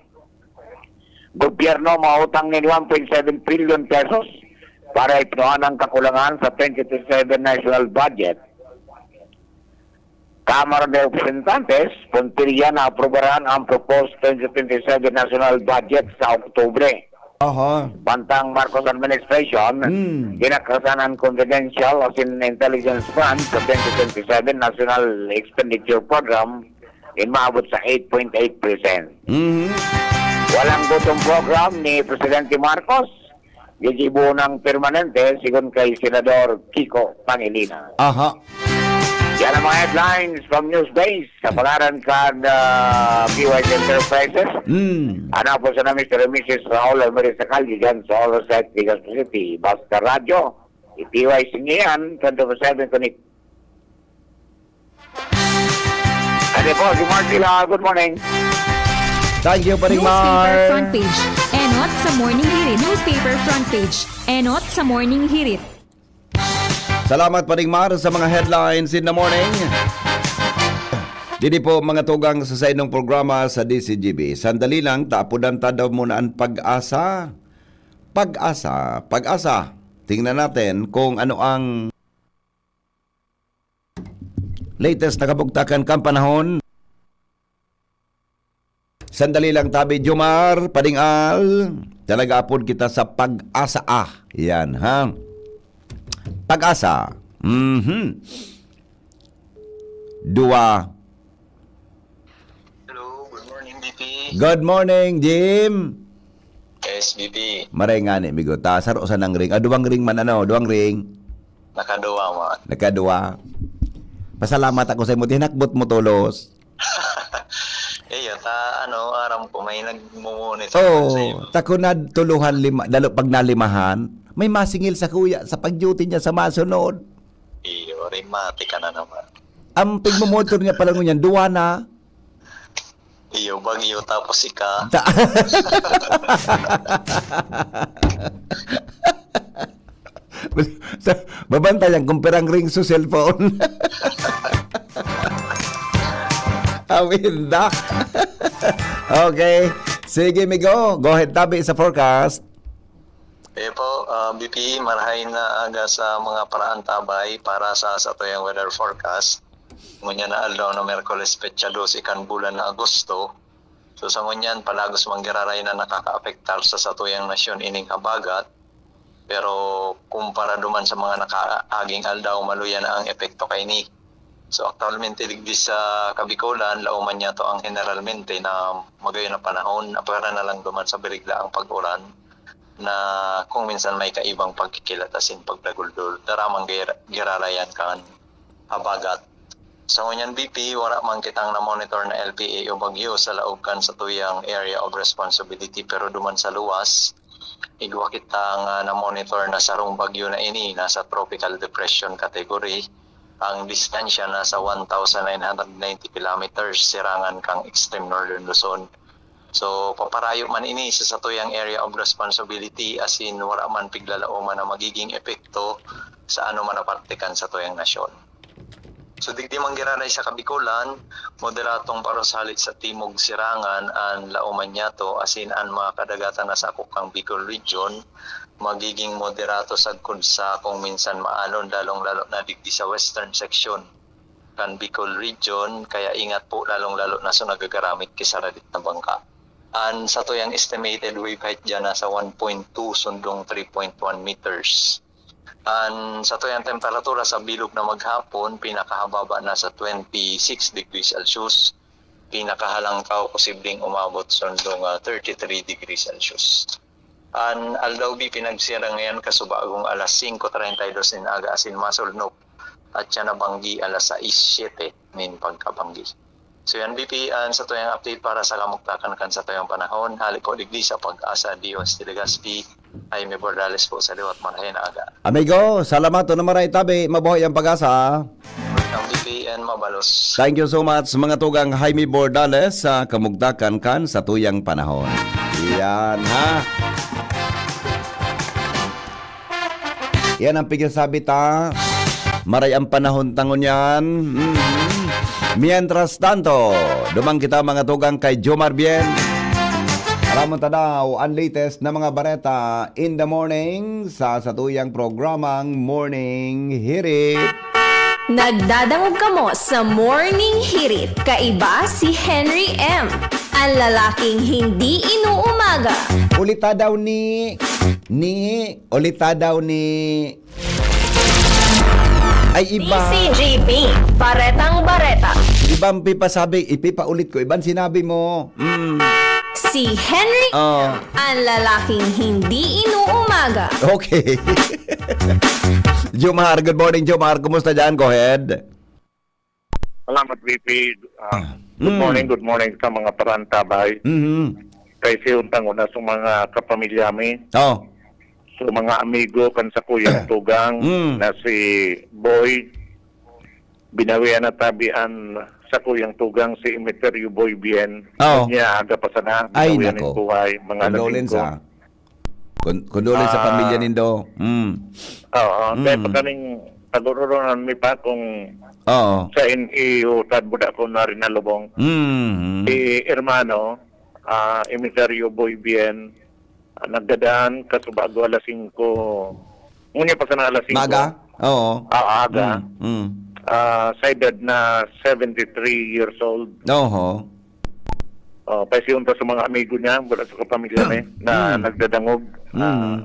Gobyerno mautang nin one point seven trillion pesos para ipnuan ang kakulangan sa twenty twenty-seven national budget. Kamara de Representantes, puntirya na aprobaran ang proposed twenty twenty-seven national budget sa Oktubre. Aha. Bantang Marcos administration, Hmm. kinakasan an confidential as in intelligence fund sa twenty twenty-seven National Expenditure Program in maabot sa eight point eight percent. Mhm. Walang gutom program ni Presidente Marcos. Gigibo ng permanente, sigon kay Senador Kiko Pangilinan. Aha. Yan ang mga headlines from Newsbase sa pangaran kan, ah, P Y S Enterprises. Mm. Hanapon sana Mister and Missus Raul Alvarez Sacalli dyan sa Oro Site, Legazpi City. Basta Radyo, i-P Y S niyo yan, twenty-four seven Connect. Ade po, si Mark Sila. Good morning. Thank you, Paring Newspaper Mar. Front page. Enot sa Morning Hirit. Newspaper front page. Enot sa Morning Hirit. Salamat, Paring Mar, sa mga headlines in the morning. Didi po, mga tugang sa sainong programa sa D C G B. Sandali lang, tapudan ta daw muna ang pag-asa. Pag-asa, pag-asa. Tingnan natin kung ano ang latest na kabugtakan kan panahon. Sandali lang tabi, Jomar, Pading Al. Talaga apod kita sa pag-asa, ah. Yan, ha? Pag-asa. Mhm. Dua. Hello, good morning, B P. Good morning, Jim. Yes, B P. Maray nga ni, migo. Ta, saro sa nang ring. Ah, duwang ring man, ano? Duwang ring. Nakaduwa man. Nakaduwa. Pasalamat ako sa imo. Tinakbot mo tolos. Eh, yun, ta, ano, aram ko, may nagmumonitor sa Oo, imo. Takunad tuluhan lima, dalo pag nalimahan, may masingil sa kuya sa pag-duty niya sa masunod. Iyo, rimati ka na naman. Ang pigmumonitor niya pala ngunyan, duwa na. Iyo, bagyo, tapos ika. Ta- Sa, babantayan kung pirang ring sa cellphone. Awinda. Okay. Sige, migo. Go ahead, tabi sa forecast. Eh po, ah, B P, marahay na aga sa mga paraantabay para sa satuyang weather forecast. Ngunyan na aldaw na Miyerkules, petsa dose kan bulan na Agosto. So, sa ngunyan, palagos manggiraray na nakakaapektar sa satuyang nasyon ining habagat. Pero kumpara duman sa mga nakaaging aldaw, maluya na ang epekto kaini. So, aktualmente, digdi sa Kabikolan, laoman niya to ang generalmente na magayon na panahon, apwera na lang duman sa birigla ang pag-uran na kung minsan may kaibang pagkikilat asin pagdaguldol. Daramang gira-, girarayan kan habagat. So, ngunyan, B P, wala man kitang na-monitor na L P A o bagyo sa laog kan satuyang area of responsibility, pero duman sa luwas, igwa kita nga na-monitor na sarong bagyo na ini, nasa tropical depression category. Ang distansya nasa one thousand nine hundred ninety kilometers sirangan kang extreme northern Luzon. So, paparayo man ini sa satuyang area of responsibility, asin wala man piglalaoman na magiging epekto sa anoman na parte kan satuyang nasyon. So, digdi man giraray sa Kabikolan, moderatong paros hale sa timog sirangan an laoman niyato, asin an mga kadagatan na sakop kan Bicol Region, magiging moderato sagkod sa kung minsan maalon, lalong-lalo na digdi sa western section kan Bicol Region, kaya ingat po, lalong-lalo na sa nagagaramit ki saradit na bangka. An satuyang estimated wave height diyan nasa one point two sundong three point one meters. An satuyang temperatura sa bilog na maghapon, pinakahababa nasa twenty-six degrees Celsius, pinakahalangkaw posibleng umabot sundong, ah, thirty-three degrees Celsius. An aldaw, B P, nagsirangayan kasubagong alas singko treinta y dos nin aga asin masulnop at siya nabanggi alas sais siyete nin pagkabanggi. So yan, B P, an satuyang update para sa kamugtakan kan satuyang panahon. Hali po digdi sa Pag-asa, D O S T Legazpi, Jaime Bordales po sa liwat, marahay na aga. Amigo, salamat. Ito naman ay tabi. Mabuhay ang Pag-asa. Ang B P N mabalos. Thank you so much, mga tugang Jaime Bordales, sa kamugtakan kan satuyang panahon. Yan, ha? Yan ang pigsasabi ta. Maray ang panahon ta ngunyan. Mhm. Mientras tanto, duman kita, mga tugang, kay Jomar Bien. Aramon ta daw ang latest na mga bareta in the morning sa satuyang programang Morning Hirit. Nagdadangog kamo sa Morning Hirit. Kaiba si Henry M, ang lalaking hindi inuumaga. Ulita daw ni, ni, ulita daw ni. Ay, iba. D C G B, Baretang Bareta. Iba ang pipasabi, ipipaulit ko. Iba ang sinabi mo. Mm. Si Henry, Oh. ang lalaking hindi inuumaga. Okay. Jomar, good morning, Jomar. Kumusta dyan? Go ahead. Salamat, V P. Ah, Mm. good morning, good morning sa mga parantabay. Mhm. Kay si Untang una sa mga kapamilya mi. Oh. So, mga amigo kan sakuyang tugang Mm. na si Boy, binawian na tabi an sakuyang tugang si Emeterio Boy Bien. Oo. Niya, aga pa sana, Ay, binawian nako. ng buhay, mga Condolence, lasing ko. ah. Kon-, condolence sa Ah. pamilya nindo. Mm. Oo, Mm. kaya pa kaming pag-uroronan mi pa kung Oo. sa in-, iutad mo da ko na rin na lubong. Mm. Si hermano, ah, Emeterio Boy Bien, ah, nagdadaan kasubago alas singko. Ngunyan pa sana alas singko. Maaga? Oo. Ah, aga. Mm, mm. Ah, sa edad na seventy-three years old. Oho. Oh, paisiyon ta sa mga amigo niya, wala sa kapamilya niya, na Mm. nagdadangog. Mm. Ah,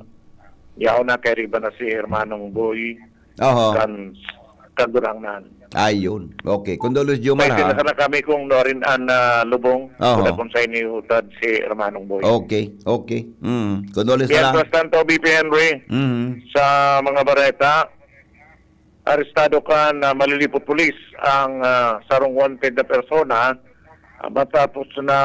yaon na, kay riba na si Hermanong Boy Oho. kan Kagurangnan. Ayun. Okay. Condolence, Jomar, Kaya ha? sila sana kami kung norin an, ah, lubong. Oho. Wala kung sa iniutad si Hermanong Boy. Okay, okay. Mm. Condolence na lang. Mientras tanto, V P Henry, Mm. sa mga bareta, arestado kan malilipot pulis ang, ah, sarong wanted na persona, ah, matapos na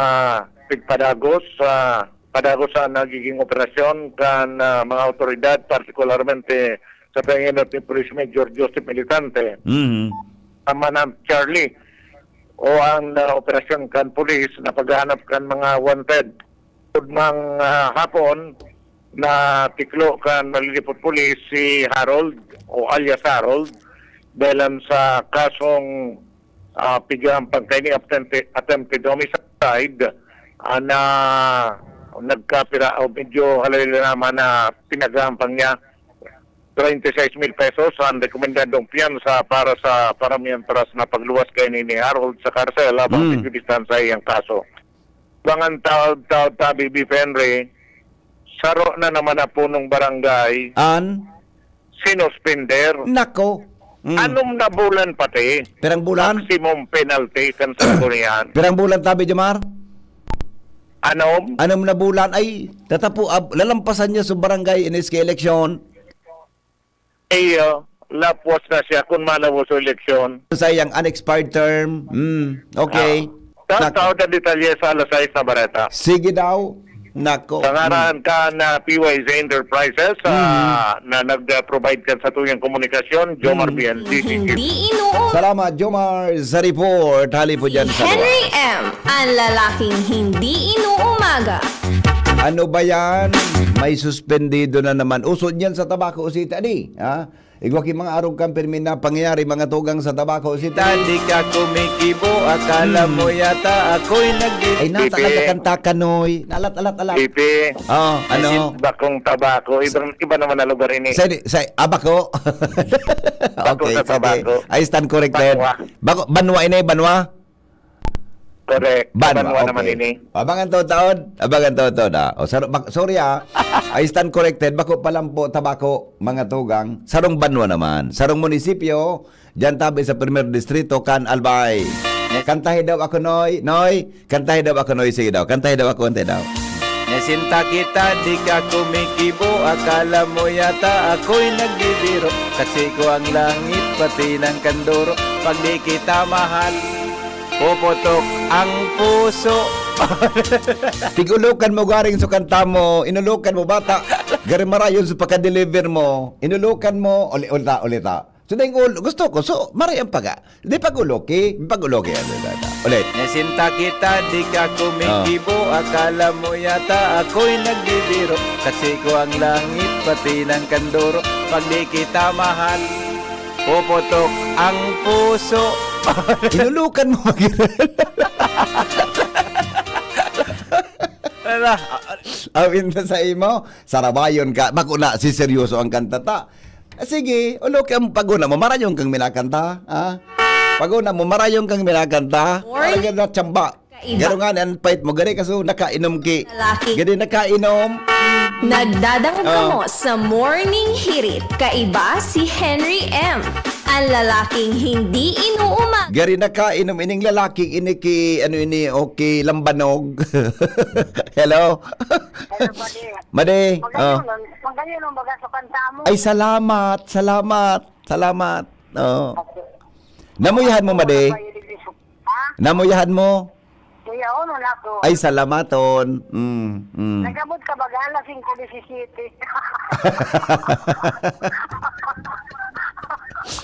pigpadagos sa, padagos sa nagiging operasyon kan, ah, mga awtoridad, partikularmente sa pangenot ni Police Major Joseph Militante. Mhm. Tama na, Charlie. O ang, ah, operasyon kan pulis na paghahanap kan mga wanted. Ugmang, ah, hapon, natiklo kan malilipot pulis si Harold o alias Harold dahil sa kasong, ah, pigahampang kaini, attempted, attempted homicide, ah, na nagkapira o medyo halali naman na pinaghahampang niya treinta y seis mil pesos ang rekomendadong piyansa para sa paramientras na pagluwas kaini ni Harold sa karsel habang Mm. pigdidistansya iyang kaso. Bangan taod-taod tabi, B P Henry, saro na naman na punong barangay An? sinuspender. Nako. Mm. Anom na bulan pati. Pirang bulan? Maximum penalty kan sanggunian. Pirang bulan tabi, Jomar? Anom? Anom na bulan. Ay, tatapo, ab-, lalampasan niya sa barangay in S K election. Iyo, lapwas na siya kun malabos ang eleksyon. Sa iyang unexpired term. Mm, okay. Ah, sa, Nako. Sa detalye sa alas sais na bareta. Sige daw. Nako. Sa ngaran Mm. ka na P Y Z Enterprises, Mm. ah, na nag-provide kan satuyang komunikasyon, Jomar Mm. Bian, D Z G. Hindi inuuna. Salamat, Jomar, sa report. Hali po Si dyan sa Henry lugar. M, ang lalaking hindi inuumaga. Ano ba yan? May suspendido na naman. Uso niyan sa Tabaco City, adi. Ha? Igwa ki mga arog kan pirmi na pangyayari, mga tugang sa Tabaco City. Tadi ka kumikibo, akala Hmm. mo yata ako'y nagdi- Ay, na, Pipi. talaga kanta ka, Noy. Alat, alat, alat. Pipi. Oh, ano? Isin bakong Tabaco. Ibang, iba naman na lugar ini. Sa, sa, ah, Bako? Bako Okay, sa sige. Tabaco. I stand corrected. Banwa. Bako, banwa ini, banwa? Correct. Banwa, Banwa naman okay. ini. Abangan to taon. Abangan to taon, ah. O, sar-, bak-, sorry, ah. I stand corrected. Bako pa lang po, Tabaco, mga tugang. Sarong banwa naman. Sarong munisipyo, diyan tabi sa Primer Distrito, kan Albay. Kantahi daw ako, Noy. Noy, kantahi daw ako, Noy. Sige daw. Kantahi daw ako, kantahi daw. Nasinta kita, di ka kumikibo. Akala mo yata ako'y nagbibiro. Kasi ko ang langit, pati ng kanduro. Pag di kita mahal, puputok ang puso. Tig-ulokan mo garing sa kanta mo, inulokan mo bata, gari marayon sa pagka-deliver mo, inulokan mo, uli-, ulita, ulita. So, dahil ul-, gusto ko, so, marayon pa ga. Di pag-uloki, pag-uloki, ano, ano, ano. Ulit. Nasinta kita, di ka kumikibo, Oh. akala mo yata ako'y nagbibiro. Kasi ko ang langit, pati ng kanduro, pag di kita mahal, puputok ang puso. Inulukan mo, Miguel. Ala, a-, a-, awin na sa imo, sarabayon ka. Bako na, si seryoso ang kanta ta. Ah, sige, ulo ka ang paguna mo, marayon kang minakanta, ha? Paguna mo, marayon kang minakanta. Morning. Talaga na tsamba. Kaiba. Garo nga ni an pait mo, gari kaso nakainom ki. Lalaki. Gari nakainom. Nagdadangog Oh. kamo sa Morning Hirit. Kaiba si Henry M. Ang lalaking hindi inuuma. Gari nakainom ining lalaki, ini ki, ano ini, okay, lambanog. Hello? Hello, buddy. Madi, Magayon, oh. Magayon ang baga sa kanta mo. Ay, salamat, salamat, salamat. Oh. Okay. Namuyahan mo, Madi? Ha? Namuyahan mo? Kuya, ono na ako. Ay, salamaton. Mm, mm. Nagabot ka baga alas singko disisiyete.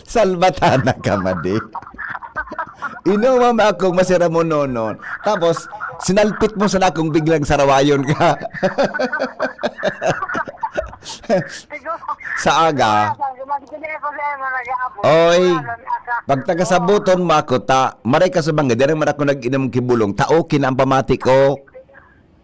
Salbatana ka, Madi. Inuman mo akong masira mo nonon. Tapos, sinalpit mo sana akong biglang sarawayon ka. Siguro. Sa aga. Sabi ko, "Sige, problema na gihapon." Oy, Wala na sa pagtagasabuton mo ako, ta, maray ka sa bangga, diri man ako nag-inom ki bulong, ta okay na ang pamati ko.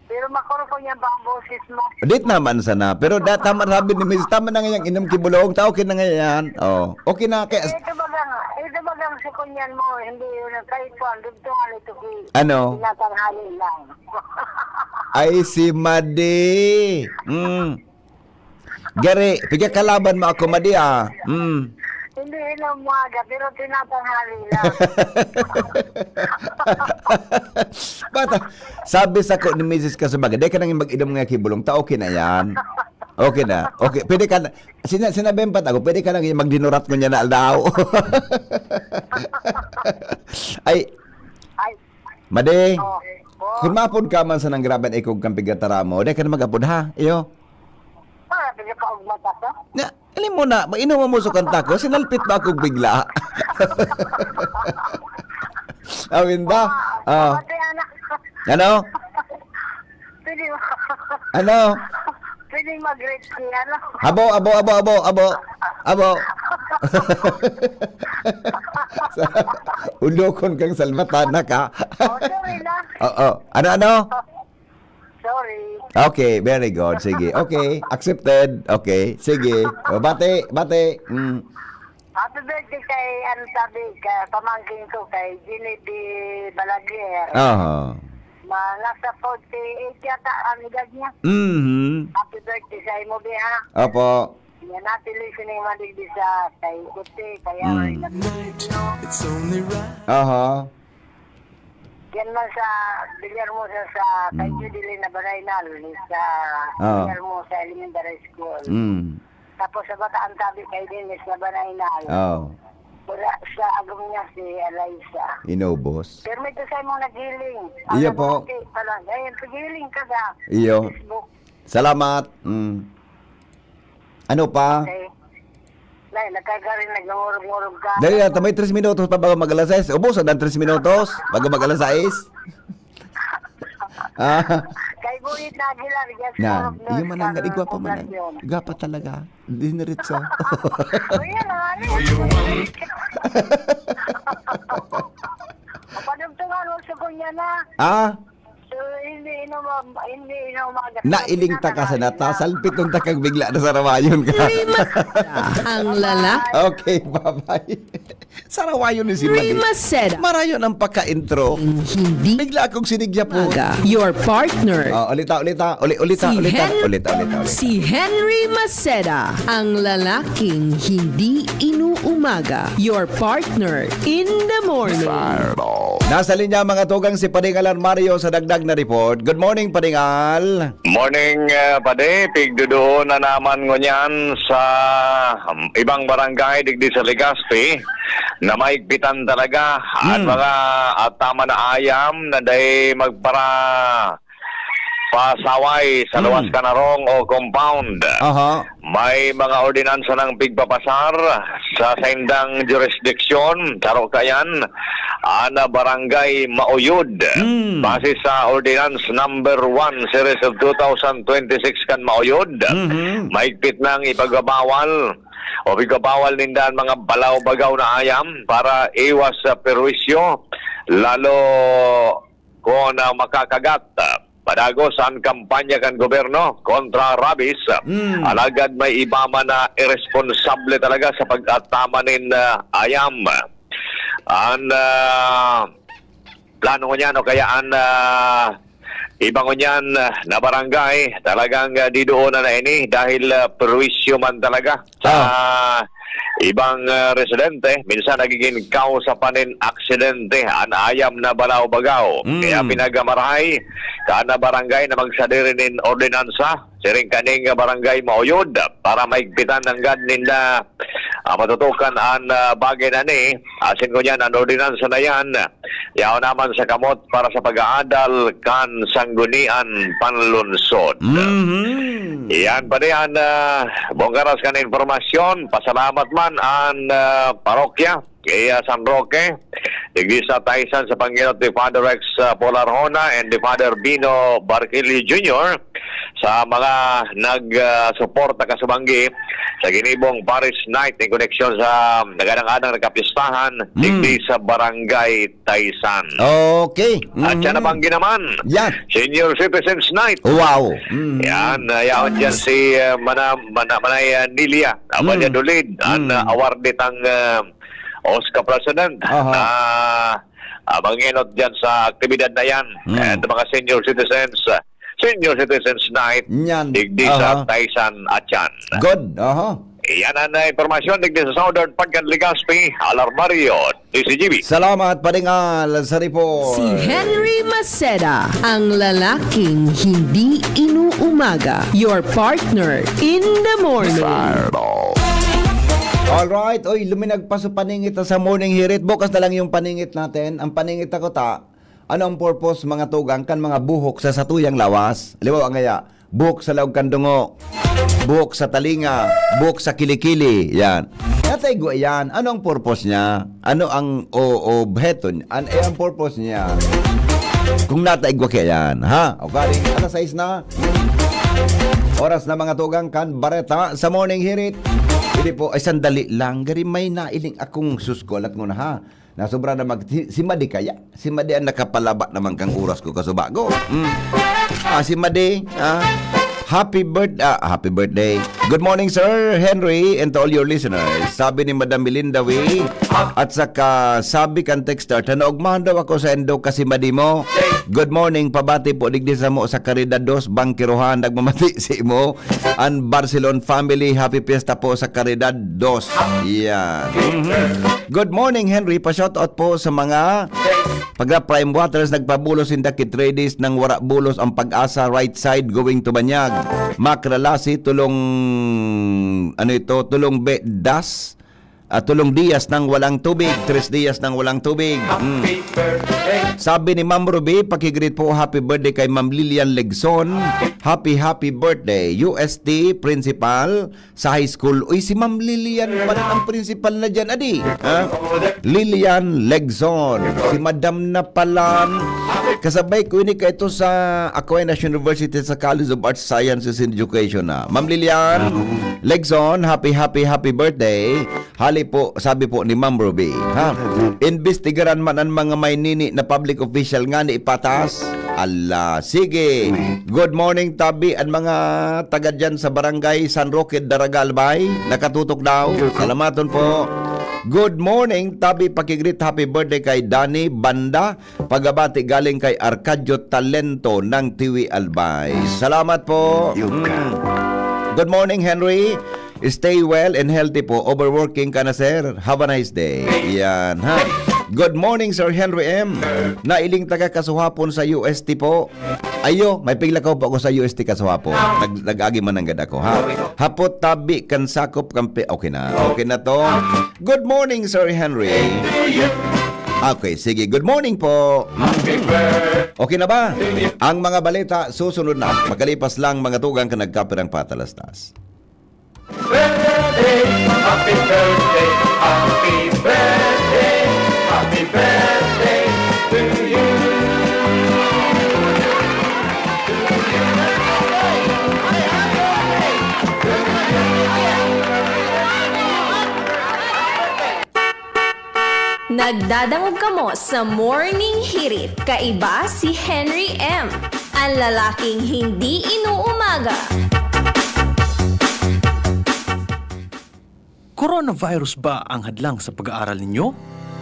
Pero makurko niya ba ang boses mo? Dit naman sana. Pero da, tama sabi ni Miss, tama na ngayang inom ki bulong, ta okay na ngayan. Oh, okay na. Kaya Eh, ito bagang, ito bagang si kunyan mo, hindi yun ang kahit po, ang dugtungan ito ki-, Ano? Tinatanghali lang. Ay, si Madi. Mm. Gari, pigkakalaban mo ako, Madi, ah. Mm. Hindi inom mo aga, pero tinatanghali lang. Bata, sabi sa ko ni Misis Kasubaga, "Di ka nang mag-inom nga ki bulong, ta okay na yan. Okay na. Okay, pwede ka na." Sina-, sinabi pa ako, "Pwede ka nang magdinurat ko niya na aldaw." Ay, Ay. Madi, Oh. Oh. kun maapod ka man sa nang grabe na ikog kang pigatara mo, di ka na mag-apod, ha? Iyo. Ah, pwede pa og mata ko? Na, alam mo na, mainom mo sa kanta ko, sinalpit ba ako bigla? Awin ba? Ah, Ah. pati anak. Ano? Pwede ba? Ano? Pwede mag-rate si ano? Abo, abo, abo, abo, abo. Abo. Ulokon kang salbatana ka. Oh, sorry na. Oo. Ano, ano? Sorry. Okay, very good. Sige. Okay, accepted. Okay, sige. O, bati, bati. Mm. Happy birthday kay, ano sabi, ka, pamangkin ko kay Jenny D. Balaguer. Aha. Ma, nasa forty-eight yata ang edad niya. Mhm. Happy birthday sa imo, Bi, ha? Opo. Yan, happy listening, madigdi sa kay Kuti, kay Mm. Aray na Pilipino. Aha. Yan man sa Villahermosa, sa kay Mm. Judeline Nabaray Nal, sa Ah. Villahermosa Elementary School. Mm. Tapos sa Bataan Tabi kay Dennis na Banaynal. Oh. Wala sa agom niya si Eliza. Inubos. Pero may tusay mong naghiling. Iyo Ang po. Nabati pala. Ngayon, paghiling ka sa Iyo. Facebook. Salamat. Mm. Ano pa? Okay. Nay, nagkagaling, nagngurog-ngurog ka. Dali lang, may tres minutos pa bago mag alas sais. Ubos ang tres minutos bago mag alas sais. Ah. Kay Buhit na Aguilar, yes, Na, po, iyo man ang North igwa pa man ang, Poblacion. Igwa pa talaga. Diniritso. O, yan, ano? Padugtungan mo, sugo niya na. Ah? So, hindi inom, hindi inom. Nailing ta ka sa nata, salpiton ta kang bigla na sarawayon ka. Rima, ang lala. Okay, bye-bye. Sarawayon ni si Madi. Rima Seda. Marayon ang pagka-intro. Hindi Bigla akong sinigya po. Umaga. Your partner. Oh, ulita, ulita, uli, ulita, Si ulita, Hen- ulita, ulita, ulita. Si Henry Maceda, ang lalaking hindi inuumaga. Your partner in the morning. Nasa linya, mga tugang, si Pading Alarmario sa dagdag na report. Good morning, Pading Al. Morning, ah, padi. Pigduduon na naman ngunyan sa, um, ibang barangay digdi sa Legazpi na maigpitan talaga an Hmm. mga ataman na ayam na dai magpara-, pasaway sa Hmm. luwas kan harong o compound. Aha. May mga ordinansa ng pigpapasar sa saindang jurisdiksyon, saro kayan, an Barangay Mauyod. Hmm. Base sa Ordinance Number One, Series of two thousand twenty-six kan Mauyod, Mhm. maigpit nang ipagbabawal o ipagbabawal ninda an mga balaw-bagaw na ayam para iwas sa perwisyo, lalo kun, ah, makakagat, ah, padagos an kampanya kan gobyerno kontra rabies. Mm. Alagad may iba man na iresponsable talaga sa pag-ataman nin, ah, ayam. An, ah, plano ngunyan o kaya an, ah, iba ngunyan, ah, na barangay, talagang, ah, didoon na na ini dahil, ah, perwisyo man talaga sa Ah. ibang, ah, residente, minsan nagiging kausa pa nin aksidente an ayam na balaw-bagaw. Mm. Kaya pinagamarahay kan barangay na magsadiri nin ordinansa siring kaning Barangay Mauyod para maigpitan nanggad ninda, ah, matutukan an, ah, bagay na ni. Asin ngunyan, an ordinansa na yan, yaon naman sa kamot para sa pag-aadal kan Sanggunian Panlunsod. Mhm. Iyan pa diyan, ah, bonggaras kan impormasyon. Pasalamat man an, ah, parokya kay, ah, San Roque, digdi sa Taysan, sa pangenot ni Father Rex, ah, Polarjona and ni Father Bino Barquillo Junior sa mga nag, ah, suporta kasubanggi sa ginibong Parish Night in koneksyon sa naganang-anang nagkapistahan, Mm. digdi sa Barangay Taysan. Okay. At siya Mhm. nabanggi naman, Yan. Senior Citizens Night. Wow. Mm. Yan, ah, yaon dyan si, ah, Mana-, Mana-, Manay, ah, Nilia, ah, Mm. Valladolid, an, Mm. ah, awarded ang, ah, OSCA President Aha. na, ah, mangenot dyan sa aktibidad na yan. Mm. And mga senior citizens, ah, Senior Citizens Night, Yan. digdi sa Aha. Taysan, Atian. Good. Aha. Iyan ang, ah, impormasyon digdi sa Southern Pagkan Legazpi, Alarmario, D C G B. Salamat, Pading Al, sa report. Si Henry Maceda, ang lalaking hindi inuumaga. Your partner in the morning. Alright. Oy, luminag pa sa paningit sa morning hirit. Bukas na lang yung paningit natin. Ang paningit ako ta, ano ang purpose, mga tugang, kan mga buhok sa satuyang lawas? Halimbawa ngaya, buhok sa laog kan dungo, buhok sa talinga, buhok sa kilikili, yan. Nataigwa yan. Ano ang purpose niya? Ano ang o-, obheto niya? An-, eh, ang purpose niya? Kung nataigwa kaya yan, ha? O galing, alas sais na. Oras na, mga tugang, kan bareta sa morning hirit. Hindi po, ay sandali lang. Gari may nailing akong suskolat muna, ha? Nasobra na mag-, si, si Madi kaya? Si Madi ang nakapalaba naman kang oras ko, kasubago. Mm. Ah, si Madi, ah, happy birth-, ah, happy birthday. Good morning, Sir Henry, and to all your listeners. Sabi ni Madam Melinda Wee, at saka sabi kan texter, "Tanaog man daw ako sa indo kasi Madi mo." Good morning, pabati po digdi sa mo sa Caridad Dos, Bangkirohan, nagmamati si mo. An Barcelon family, happy fiesta po sa Caridad Dos. Yan. Mhm. Good morning, Henry. Pa-shoutout po sa mga pagka Prime Waters, nagpabulos sinda ki Tradis nang wara bulos ang Pag-asa, right side, going to Banyag. Makralasi, tulong, ano ito, tulong be, das, ah, tulong diyas nang walang tubig, tres diyas nang walang tubig. Mm. Sabi ni Ma'am Ruby, "Paki-greet po, happy birthday kay Ma'am Lilian Legson. Happy, happy birthday, U S T principal sa high school." Uy, si Ma'am Lilian pala ang principal na dyan, adi. Ha? Lilian Legson. Si Madam na pala. Kasabay ko ini kaito sa Aquinas University sa College of Arts, Sciences, and Education na. Ma'am Lilian Legson, happy, happy, happy birthday. Hali po, sabi po ni Ma'am Ruby, ha? Imbestigaran man ang mga may nini na public official nga ni ipatas. Ala, sige. Good morning, tabi, ang mga taga dyan sa Barangay San Roque, Daraga, Albay. Nakatutok daw. Salamaton po. Good morning, tabi, pakigreet, happy birthday kay Danny Banda. Pagabati galing kay Arcadio Talento ng Tiwi, Albay. Salamat po. Good morning, Henry. Stay well and healthy po. Overworking ka na, sir. Have a nice day. Yan, ha? Good morning, Sir Henry M. Nailing taga Kasuhapon sa U S T po. Ayo, may piglakaw po ako sa U S T Kasuhapon. Nag, nag-agi man nanggad ako, ha? Hapot tabi kan sakop kan pi-, okay na. Okay na to. Good morning, Sir Henry. Okay, sige. Good morning po. Okay na ba? Ang mga balita susunod na. Makalipas lang mga tugang ka nagkapirang patalastas. Birthday, happy birthday, happy birthday, happy birthday to you. Nagdadangog kamo sa Morning Hirit. Kaiba si Henry M, ang lalaking hindi inuumaga. Coronavirus ba ang hadlang sa pag-aaral ninyo?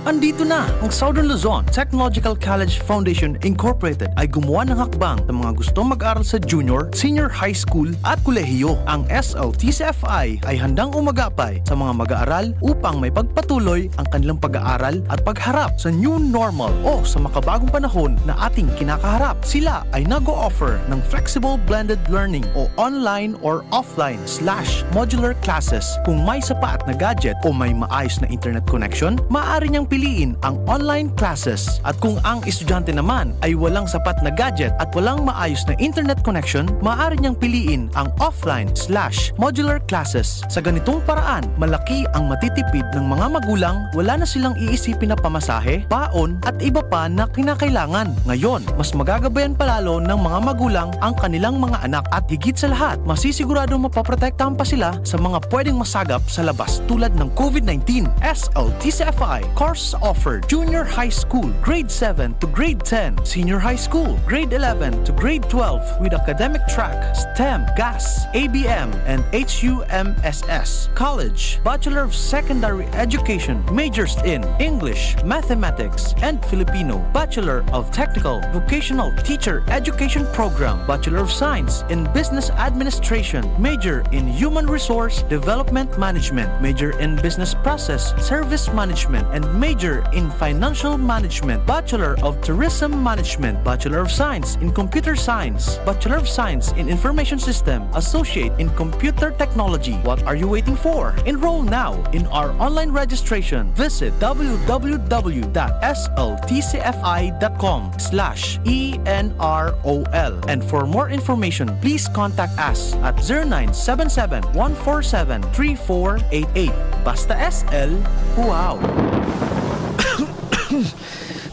Andito na ang Southern Luzon Technological College Foundation Incorporated ay gumawa ng hakbang sa mga gustong mag-aral sa junior, senior high school at kolehiyo. Ang S L T C F I ay handang umagapay sa mga mag-aaral upang may pagpatuloy ang kanilang pag-aaral at pagharap sa new normal o sa makabagong panahon na ating kinakaharap. Sila ay nag-o-offer ng flexible blended learning o online or offline slash modular classes. Kung may sapat na gadget o may maayos na internet connection, maaari niyang piliin ang online classes. At kung ang estudyante naman ay walang sapat na gadget at walang maayos na internet connection, maaari niyang piliin ang offline slash modular classes. Sa ganitong paraan, malaki ang matitipid ng mga magulang, wala na silang iisipin na pamasahe, baon, at iba pa na kinakailangan. Ngayon, mas magagabayan palalo ng mga magulang ang kanilang mga anak at higit sa lahat, masisiguradong mapoprotektahan pa sila sa mga pwedeng masagap sa labas tulad ng COVID nineteen. S L T C F I course offered: Junior High School, Grade seven to Grade ten, Senior High School, Grade eleven to Grade twelve, with academic track, STEM, GAS, A B M, and H U M S S. College, Bachelor of Secondary Education, majors in English, Mathematics, and Filipino, Bachelor of Technical Vocational Teacher Education Program, Bachelor of Science in Business Administration, major in Human Resource Development Management, major in Business Process Service Management, and major in Financial Management, Bachelor of Tourism Management, Bachelor of Science in Computer Science, Bachelor of Science in Information System, Associate in Computer Technology. What are you waiting for? Enroll now in our online registration. Visit w w w dot s l t c f i dot com slash e n r o l. And for more information, please contact us at zero nine seven seven, one four seven, three four eight eight. Basta S L, wow!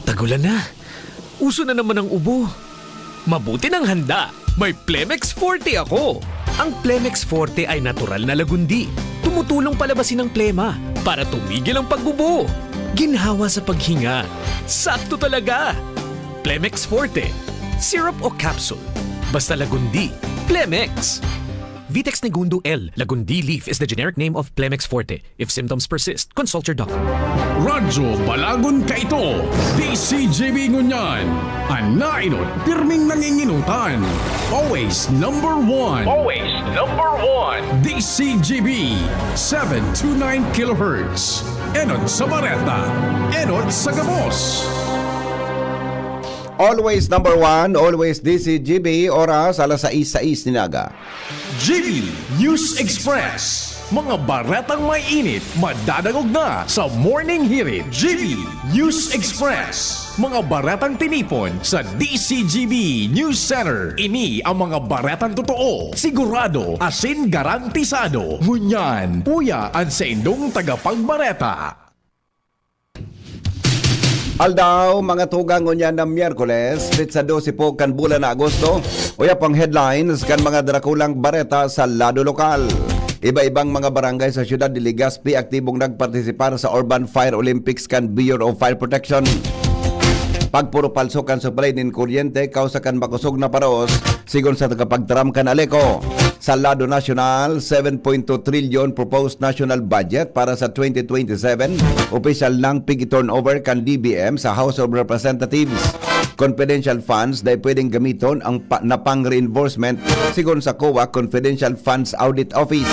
Tagulan na. Uso na naman ang ubo. Mabuti nang handa. May Plemex Forte ako. Ang Plemex Forte ay natural na lagundi. Tumutulong palabasin ang plema para tumigil ang pag-ubo. Ginhawa sa paghinga. Sakto talaga. Plemex Forte. Syrup o capsule. Basta lagundi. Plemex. Vitex Negundo L. Lagundi leaf is the generic name of Plemex Forte. If symptoms persist, consult your doctor. Radyo Balagon Kaito, D C G B Ngunyan. An nainot, pirming nanginginutan. Always number one. Always number one. D C G B, seven two nine kilohertz. Enot sa bareta, enot sa gabos. Always number one, always D C G B, oras alas sais, sais nin aga. G B News Express. Mga baretang may init, madadangog na sa Morning Hirit. G B News Express. Mga baretang tinipon sa D C G B News Center. Ini ang mga baretang totoo, sigurado, asin garantisado. Ngunyan, uya an saindong tagapagbareta. Aldaw, mga tugang, ngunyan na Miyerkules, petsa dose po kan bulan na Agosto. Uya pang headlines kan mga drakulang bareta sa lado lokal. Iba-ibang mga barangay sa siyudad de Legazpi aktibong nagpartisipar sa Urban Fire Olympics kan Bureau of Fire Protection. Pagpuro palso kan supply nin kuryente, kausa kan makosog na paros, sigon sa tagapagtaram kan Aleco. Sa lado nasyonal, seven point two trilyon proposed national budget para sa twenty twenty-seven, opisyal nang pig-turnover kan D B M sa House of Representatives. Confidential funds dai pwedeng gamiton ang pa, na pang-reinforcement, sigon sa COA Confidential Funds Audit Office.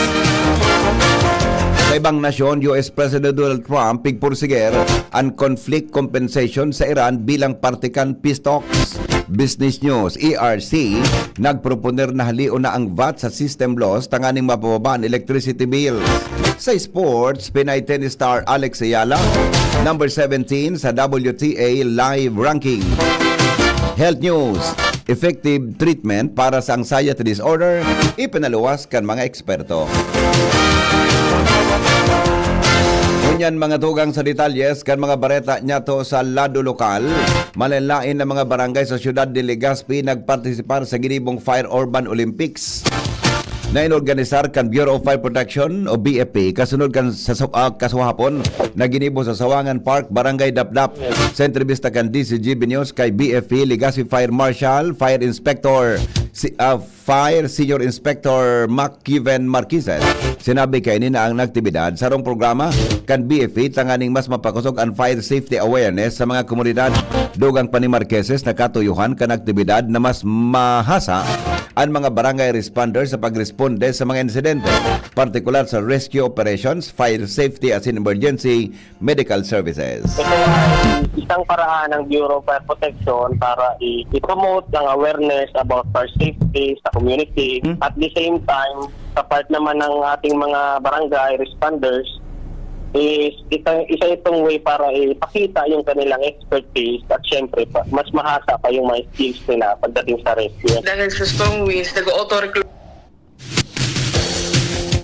Sa ibang nasyon, U S President Donald Trump pigpursiger an conflict compensation sa Iran bilang parte kan peace talks. Business News, E R C, nagproponer na halion na ang vat sa system loss tanganing mapababa an electricity bills. Sa sports, Pinay tennis star Alex Ayala, number seventeen sa W T A live ranking. Health News, effective treatment para sa anxiety disorder, ipinaluwas kan mga eksperto. Ngunyan, mga tugang, sa detalyes kan mga bareta niyato sa lado lokal. Malinlain na mga barangay sa siyudad de Legazpi nagpartisipar sa ginibong Fire Urban Olympics na inorganisar kan Bureau of Fire Protection o B F P, kasunod kan sa, sa ah, kasuhapon na ginibo sa Sawangan Park, Barangay Dapdap. Sa entrebista kan D C G B News kay B F P Legazpi Fire Marshal, Fire Inspector, si, ah, Fire Senior Inspector Mac Kiven Marquisez, sinabi kaini na ang aktibidad sarong programa kan B F P tanganing mas mapakosog an fire safety awareness sa mga komunidad. Dugang pa ni Marquisez na katuyohan kan aktibidad na mas mahasa an mga barangay responder sa pagresponde sa mga insidente, partikular sa rescue operations, fire safety asin emergency medical services. Ito ay isang paraan ng Bureau of Fire Protection para i-, i-promote ang awareness about fire safety sa community. Hmm. At the same time, sa part naman ng ating mga barangay responders, is isa, isa itong way para ipakita yung kanilang expertise at syempre pa, mas mahasa pa yung mga skills nila pagdating sa rescue. Dahil sa strong winds, nag-auto-reclose.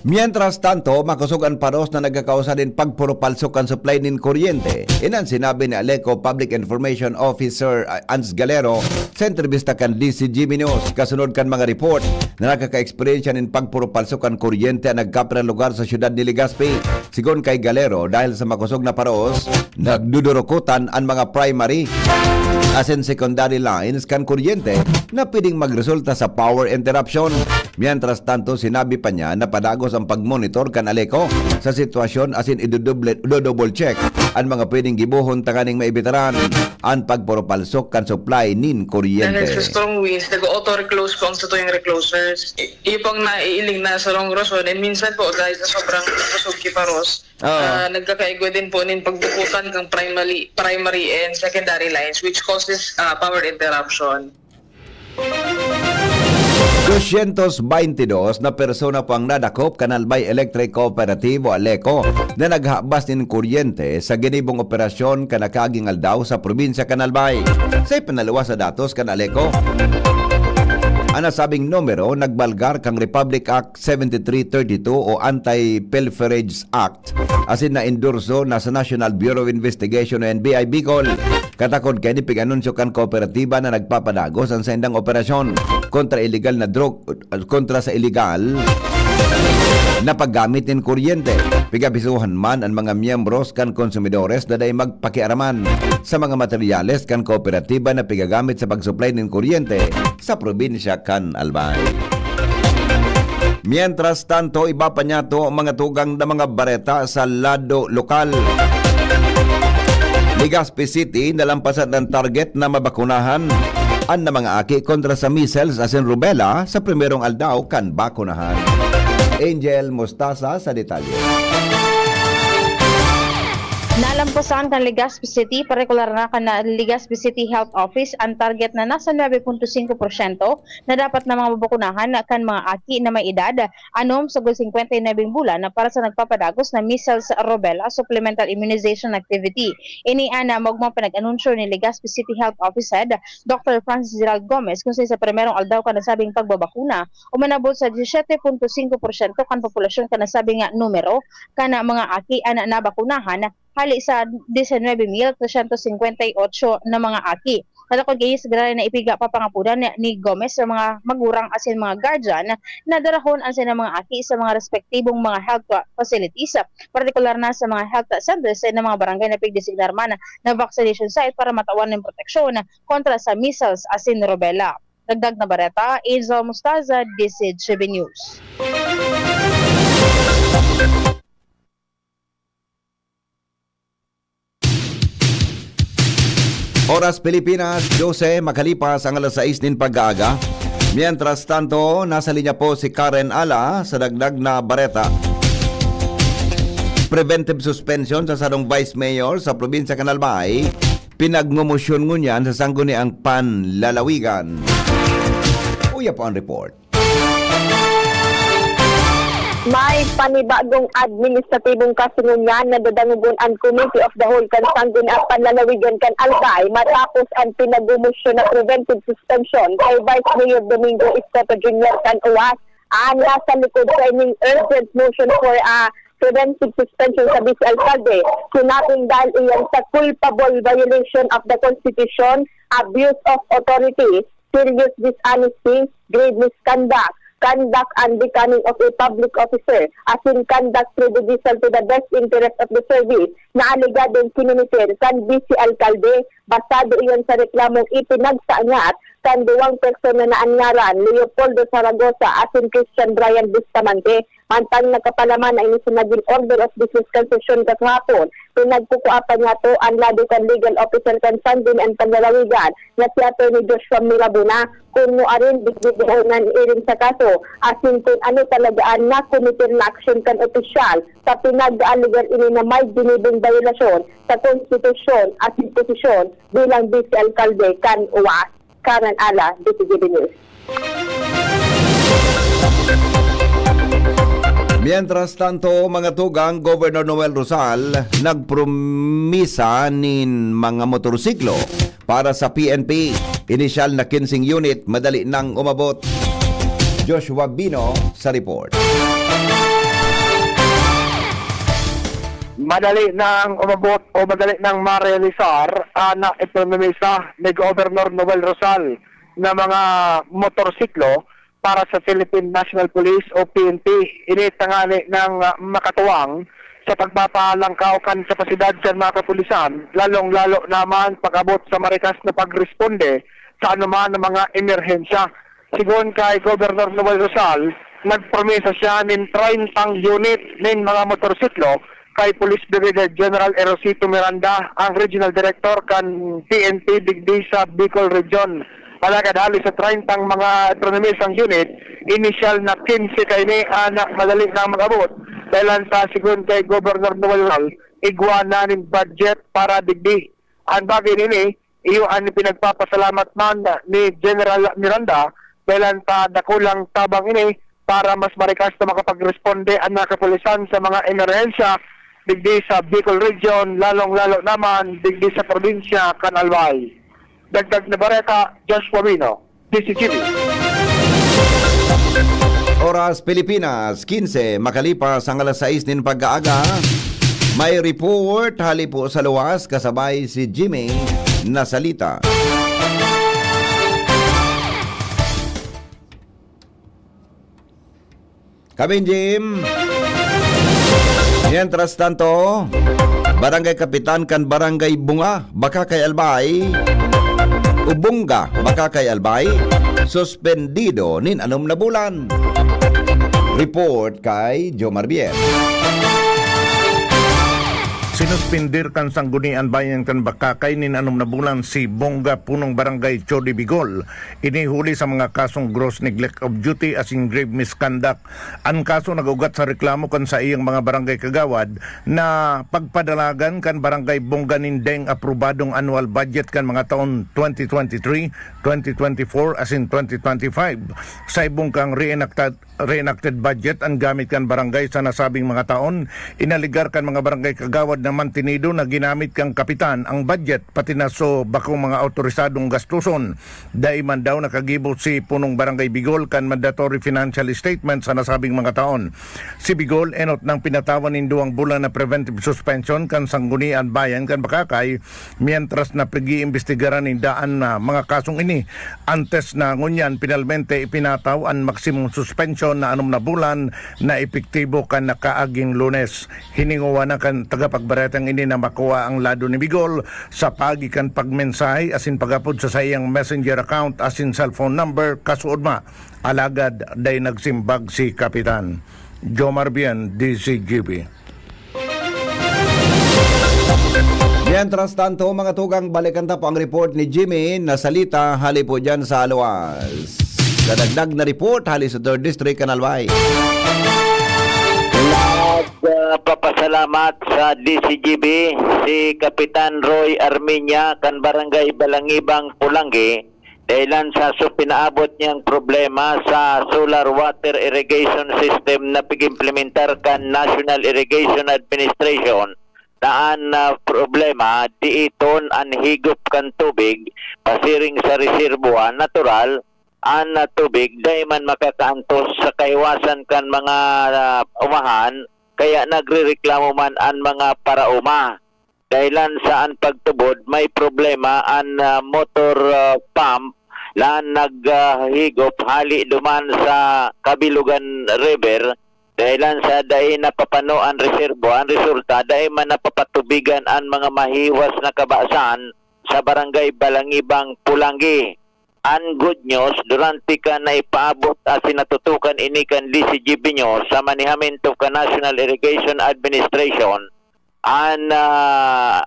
Mientras tanto, makosog an paros na nagkakausa nin pagpuro palso kan supply nin kuryente. Inan sinabi ni Aleco Public Information Officer, ah, Ans Galero sa entrebista kan D C G B News, kasunod kan mga report na nakaka-eksperyensya nin pagpuro palso kan kuryente an nagkapirang lugar sa siyudad ni Legazpi. Sigon kay Galero, dahil sa makosog na paros, nagdudurukutan an mga primary asin secondary lines kan kuryente na pwedeng magresulta sa power interruption. Mientras tanto, sinabi pa niya na padagos ang pagmonitor kan Aleco sa sitwasyon asin idodoble, ido-double check an mga pwedeng gibohon tanganing maibitaran an pagpurupalsok kan supply nin kuryente. Dahil sa strong winds, nag-auto-reclose po ang satuyang reclosers. I-, iyo pong naiiling na sarong rason, and minsan po dahil sa sobrang kusog ki paros, Oo. Ah, nagkakaigwa din po nin pagbukutan kang primary, primary and secondary lines, which causes, ah, power interruption. Doscientos veintidos na persona po ang nadakop kan Albay Electric Cooperative o Aleco na naghabas nin kuryente sa ginibong operasyon kan nakaaging aldaw sa probinsya kan Albay. Sa ipinaluwas na datos kan Aleco, ang nasabing numero nagbalgar kang Republic Act seventy-three thirty-two o Anti-Pilferage Act asin naendorso na sa National Bureau of Investigation o N B I Bicol. Katakod kaini, pig-anunsyo kan kooperatiba na nagpapadagos an saindang operasyon kontra iligal na drug, kontra sa iligal na paggamit nin kuryente. Pig-abisohan man an mga miyembros kan konsumidores na dai magpakiaraman sa mga materyales kan kooperatiba na pigagamit sa pag-supply nin kuryente sa probinsya kan Albay. Mientras tanto, iba pa niyato ang mga tugang na mga bareta sa lado lokal. Legazpi City, nalampasan an target na mabakunahan an na mga aki kontra sa measles asin rubella sa primerong aldaw kan bakunahan. Angel Mostaza sa detalye. Nalampusan kan Legazpi City, partikular na kan Legazpi City Health Office, an target na nasa nuebe punto singko porsyento na dapat na mga mabakunahan kan mga aki na may edad anom sagkod singkwenta y nuebe bulan na para sa nagpapadagos na measles, rubella supplemental immunization activity. Ini an, ah, maogmang pinag-anunsyo ni Legazpi City Health Office Head Doctor Francis Gerald Gomez, kung sa primerong aldaw kan nasabing pagbabakuna, umanabot sa disyete punto singko porsyento kan populasyon kan nasabing numero kan mga aki an nabakunahan, hali sa diesinuebe mil tresyentos singkwenta y otso na mga aki. Natakod kaini sa giraray na ipiga papangapodan ni Gomez sa mga magurang asin mga guardian na darahon an saindang mga aki sa mga respektibong mga health facilities, partikular na sa mga health centers sa mga barangay na pigdesignar man na vaccination site para matawan nin proteksyon kontra sa measles asin rubella. Dagdag na bareta, Angel Mostaza, D C G B News. Oras Pilipinas, dose makalipas ang alas sais nin pag-aaga. Mientras tanto, nasa linya po si Karen Ala sa dagdag na bareta. Preventive suspension sa sarong vice mayor sa probinsya kan Albay, pinagmomosyon ngunyan sa Sangguniang Panlalawigan. Uya po ang report. May panibagong administratibong kaso ngunyan na dadangogon an Committee of the Whole kan Sangguniang Panlalawigan kan Albay matapos an pinagmomosyon na preventive suspension kay Vice Mayor Domingo Escoto Junior kan OWAS. An nasa likod sa ining urgent motion for a preventive suspension sa vice alkalde, sinabing dahil iyan sa culpable violation of the constitution, abuse of authority, serious dishonesty, grave misconduct, conduct unbecoming of a public officer, asin conduct prejudicial to the best interest of the service na alegadong kinumitir kan vice alkalde. Basado iyan sa reklamong ipinagsangat kan duwang persona na an ngaran Leopoldo Zaragoza asin Christian Brian Bustamante. Mantang nakapalaman na ini sa nagin order of dismissal kan sesyon kakahapon, pinagkukua pa niyato an lado kan legal officer kan Sangguniang Panlalawigan na si Attorney Joshua Mirabona, kun nuarin digdi dai na iiring sa kaso, asin kun ano talaga an nakometer na aksyon kan opisyal sa pinag-aalegar ini na may ginibong bayolasyon sa konstitusyon asin posisyon bilang bise alkalde kan OWAS. Karen Ala, D C G B News. Mientras tanto, mga tugang, Governor Noel Rosal nagpromisa nin mga motorsiklo para sa P N P. Inisyal na kinseng unit, madali nang umabot. Joshua Bino sa report. Madali nang umabot o madali nang marealisar ang ipromisa ni Governor Noel Rosal na mga motorsiklo para sa Philippine National Police o P N P. Ini tangani nang, ah, makatuwang sa pagpapalangkaw kan kapasidad kan mga kapulisan, lalong-lalo naman pag-abot sa marikas na pagresponde sa anuman na mga emerhensya. Sigon kay Governor Noel Rosal, nagpromesa siya nin treyntang unit nin mga motorsiklo kay Police Brigadier General Erosito Miranda, ang Regional Director kan P N P digdi sa Bicol Region. Alagad hali sa treyntang mga ipromesang unit, inisyal na kinse kaini an madali nang mag-abot. Dahelan ta, sigon kay Governor Noel Rosal, igwa na nin budget para digdi. An bagay nini, iyo an pinagpapasalamat man ni General Miranda, dahelan ta dakulang tabang ini para mas marikas na makapagresponde an mga kapulisan sa mga emerhensya digdi sa Bicol Region, lalong-lalo naman digdi sa probinsya kan Albay. Dagdag na bareta, Joshua Mino, D C T V. Oras Pilipinas, kinse makalipas ang alas sais nin pag-aaga. May report hali po sa luwas, kasabay si Jimmy Nasalita. Kabin, Jim. Mientras tanto, Barangay Kapitan kan Barangay Bunga, Bacacay, Albay, o Bunga, Bacacay, Albay, suspendido nin anom na bulan. Report kay Jomar Biel. Sinuspender kan Sanggunian Bayan kan Bacacay nin anom na bulan si Bongga Punong Barangay Chody Bigol. Ini huli sa mga kasong gross neglect of duty asin grave misconduct. An kaso nag-ugat sa reklamo kan saiyang mga barangay kagawad na pagpadalagan kan Barangay Bongga nin deng aprobadong annual budget kan mga taon twenty twenty-three, twenty twenty-four asin twenty twenty-five. Sa ibong kang reenacted reenacted budget an gamit kan barangay sa nasabing mga taon, inaligar kan mga barangay kagawad na mantinido na ginamit kan kapitan ang budget pati na so bakong mga awtorisadong gastuson. Dai man daw nakagibo si Punong Barangay Bigol kan mandatory financial statement sa nasabing mga taon. Si Bigol enot nang pinatawan nin duwang bulan na preventive suspension kan Sanggunian Bayan kan Bacacay, mientras na pag-iimbestigaran ninda an mga kasong ini. Antes na ngunyan, pinalmente ipinataw an maksimum suspensyon na anom na bulan na epektibo kan nakaaging Lunes. Hiningowa na kan tagapagbaretang ini na makua ang lado ni Bigol sa paagi kan pagmensahe asin pag-apod sa saiyang messenger account asin cellphone number kasuodma. Alagad dai nagsimbag si Kapitan Jomar Bien, D C G B. Mientras tanto, mga tugang, balikan ta po ang report ni Jimmy na salita hali po dyan sa Aloas. Nadagdag na report hali sa third District, Canal Bay. Nagpapasalamat sa D C G B si Kapitan Roy Arminia kan Barangay Balangibang, Pulanggi, dahilan sa su pinaabot niyang problema sa solar water irrigation system na pig-implementar kan National Irrigation Administration na an ah, problema diiton an higop kan tubig pasiring sa reservoir natural. An ah, tubig dai man makakaantos sa kahiwasan kan mga ah, umahan, kaya nagrereklamo man an mga paraoma. Dahilan sa an pagtubod, may problema an ah, motor ah, pump na naghigop hali duman sa Kabilugan River. Dahilan sa dai napapano an reserbo, an resulta, dai man napapatubigan an mga mahiwas na kabasan sa Barangay Balangibang, Pulanggi. An good news, durante kan naipaabot asin natutukan ini kan D C G B News sa manehamiento kan National Irrigation Administration, an ah,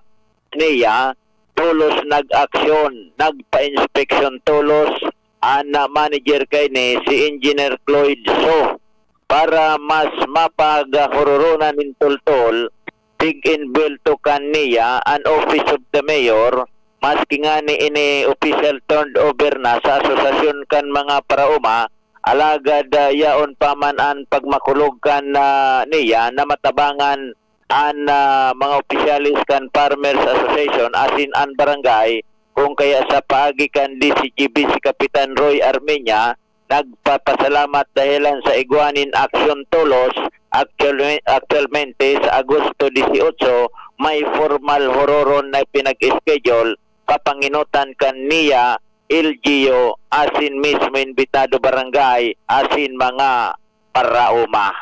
niya tolos nag-aksyon, nagpa-inspeksyon tolos an ah, manager kaini, si Engineer Cloyd So, para mas mapagahuroronan nin toltol, pig-envuelto kan niya an Office of the Mayor, maski ngani ini official turned over na sa Asosasyon kan mga Paraoma, alagad ah, yaon pa man an pagmakulog kan ah, niya na matabangan an ah, mga opisyales kan Farmers Association asin an barangay, kung kaya sa paagi kan D C G B si Kapitan Roy Armenia, nagpapasalamat dahilan sa igwa nin aksyon tolos. Actualme- actualmente, sa Agosto dieciocho, may formal hororon na pinag-schedule, papangenotan kan niya, L G U, asin mismo imbitado barangay, asin mga paraoma.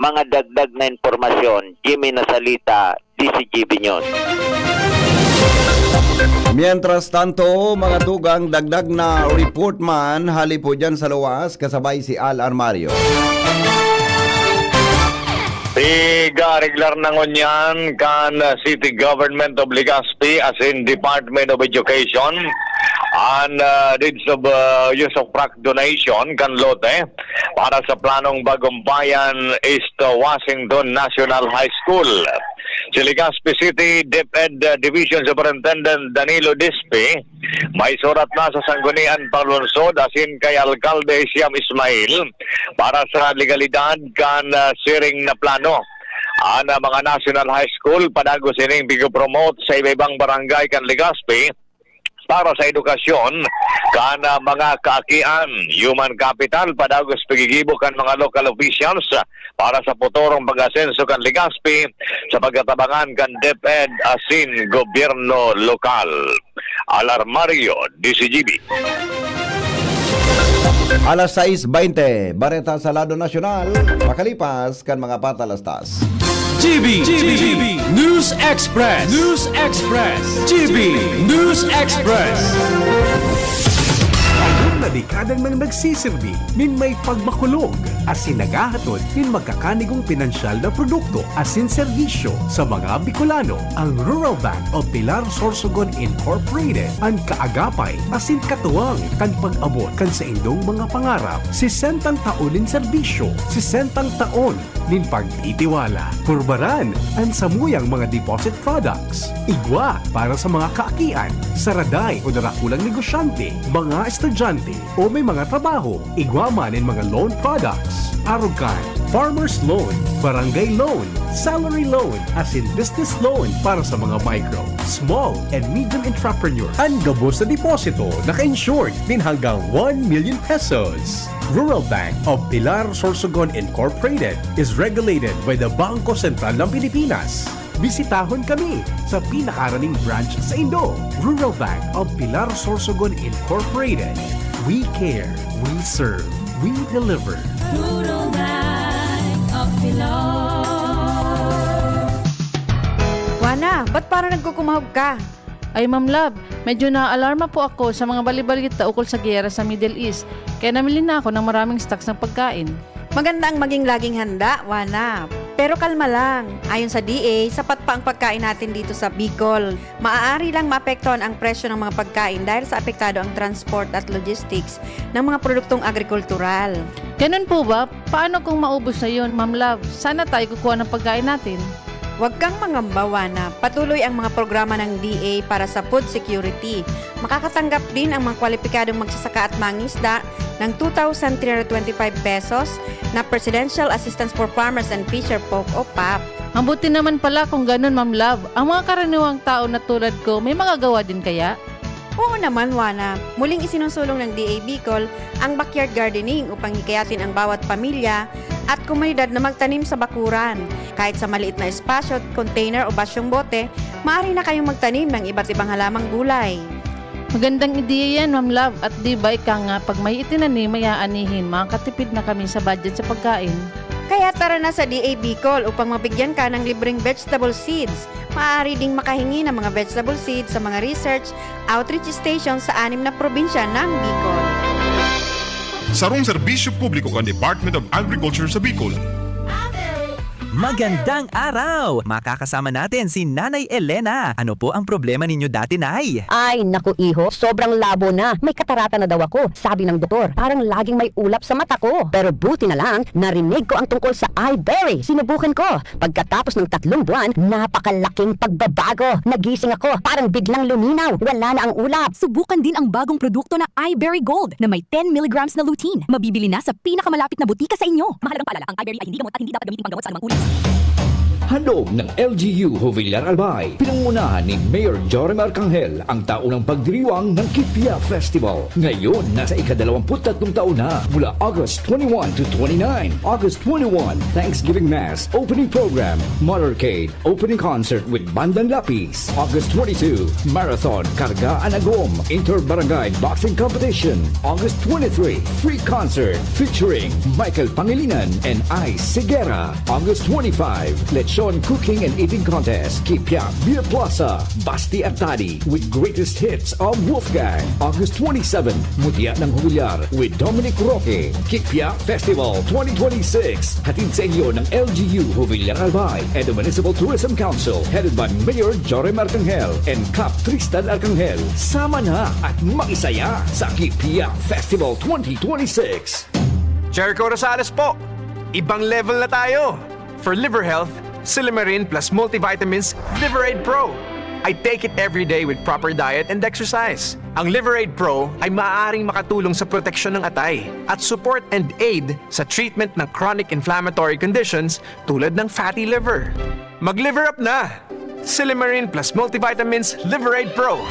Mga dagdag na impormasyon, Jimmy Nasalita, D C G B News. Mientras tanto, mga tugang, dagdag na report man hali po dyan sa luwas, kasabay si Al Armario. Pigareglar na ngunyan kan City Government of Legazpi asin Department of Education an ah, deeds of ah, usufruct donation kan lote para sa planong Bagong Bayan East Washington National High School. Si Legazpi City DepEd Division Superintendent Danilo Dispe may surat na sa Sanggunian Panlunsod asin kay Alkalde Siam Ismail para sa legalidad kan ah, siring na plano. An ah, mga national high school padagos ining pigo-promote sa iba-ibang barangay kan Legazpi para sa edukasyon kan ah, mga kaakian. Human capital padagos pigigibo kan mga local officials para sa putorong pag-asenso kan Legazpi sa pagkatabangan kan DepEd asin gobyerno lokal. Alarmario, D C G B. Alas sais baynte, bareta sa lado nasyonal, makalipas kan mga patalastas. G B, G B, News Express, News Express, G B News Express. Sa dekada nang nagsisirbi nin may pagmakulog asin naghahatod nin magkakanigong pinansyal na produkto asin serbisyo sa mga Bicolano. Ang Rural Bank of Pilar Sorsogon Incorporated, an kaagapay asin katuwang kan pag-abot kan saindong mga pangarap. Sesentang taon nin serbisyo, sesentang taon nin pagtitiwala. Purbaran an samuyang mga deposit products. Igwa para sa mga kaakian, saraday o darakulang negosyante, mga estudyante o may mga trabaho. Igwa man nin mga loan products, arog kan farmer's loan, barangay loan, salary loan, asin business loan para sa mga micro, small, and medium entrepreneurs. An gabos na deposito naka-insured nin hanggang one million pesos. Rural Bank of Pilar Sorsogon Incorporated is regulated by the Bangko Sentral ng Pilipinas. Bisitahon kami sa pinakaraning branch sa Indo. Rural Bank of Pilar Sorsogon Incorporated. We care, we serve, we deliver. Rural Bank of Pilar. Wana, ba't parang nagkukumahog ka? Ay, Ma'am Love, medyo naaalarma po ako sa mga balibalita ukol sa giyera sa Middle East, kaya namili na ako ng maraming stocks ng pagkain. Maganda ang maging laging handa, Wana. Pero kalma lang. Ayon sa D A, sapat pa ang pagkain natin dito sa Bicol. Maaari lang maapektuhan ang presyo ng mga pagkain dahil sa apektado ang transport at logistics ng mga produktong agrikultural. Ganun po ba? Paano kung maubos na yun, Ma'am Love? Saan na tayo kukuha ng pagkain natin? Huwag kang mangamba, Wana. Patuloy ang mga programa ng D A para sa food security. Makakatanggap din ang mga kwalipikadong magsasaka at mangisda ng two thousand three hundred twenty-five pesos na Presidential Assistance for Farmers and Fisher Folk o pap. Mabuti naman pala kung ganun, Ma'am Love. Ang mga karaniwang tao na tulad ko, may magagawa din kaya? Oo naman, Wana. Muling isinusulong ng D A Bicol ang backyard gardening upang hikayatin ang bawat pamilya at komunidad na magtanim sa bakuran. Kahit sa maliit na espasyo, container o basyong bote, maaari na kayong magtanim ng iba't ibang halamang gulay. Magandang ideya yan, Ma'am Love. At di ba ika nga, pag may itinanim, may aanihin, makakatipid na kami sa budget sa pagkain. Kaya tara na sa D A Bicol upang mabigyan ka ng libreng vegetable seeds. Maaari ding makahingi ng mga vegetable seeds sa mga research outreach station sa anim na probinsya ng Bicol. Sarong serbisyo publiko kan Department of Agriculture sa Bicol. Magandang araw! Makakasama natin si Nanay Elena. Ano po ang problema ninyo dati, Nay? Ay, naku iho, sobrang labo na. May katarata na daw ako, sabi ng doktor. Parang laging may ulap sa mata ko. Pero buti na lang, narinig ko ang tungkol sa iBerry. Sinubukan ko. Pagkatapos ng tatlong buwan, napakalaking pagbabago. Nagising ako, parang biglang luminaw. Wala na ang ulap. Subukan din ang bagong produkto na iBerry Gold na may ten milligrams na lutein. Mabibili na sa pinakamalapit na butika sa inyo. Mahalagang paalala, ang iBerry ay hindi gamot at hindi dapat gamitin panggamot sa anumang uri. Handog ng L G U Jovillar Albay, pinangunahan ni Mayor Jorim Arcangel, ang taunang pagdiriwang ng Kipia Festival. Ngayon, nasa ikadalawamput tatlong taon na, mula August twenty-one to twenty-nine. August twenty-one, Thanksgiving Mass, opening program, motorcade, opening concert with Bandang Lapis. August twenty-two, Marathon Karga an Agom, Inter-Barangay Boxing Competition. August twenty-three, free concert featuring Michael Pangilinan and Ice Sigera. August twenty-five, Lechon Cooking and Eating Contest, Kipia Beer Plaza, Basti at Tadi with greatest hits of Wolfgang. August twenty-seven, Mutya ng Jovillar with Dominic Roque, Kipia Festival twenty twenty-six. Hatid sa inyo ng L G U Jovillar Albay and the Municipal Tourism Council, headed by Mayor Jorim Arcangel and Cap Tristan Arcangel. Sama na at makisaya sa Kipia Festival twenty twenty-six. Jericho Rosales po! Ibang level na tayo! For liver health, Silimarin plus multivitamins Liver Aid Pro. I take it every day with proper diet and exercise. Ang Liver Aid Pro ay maaaring makatulong sa proteksyon ng atay at support and aid sa treatment ng chronic inflammatory conditions tulad ng fatty liver. Mag-liver up na! Silimarin plus multivitamins Liver Aid Pro.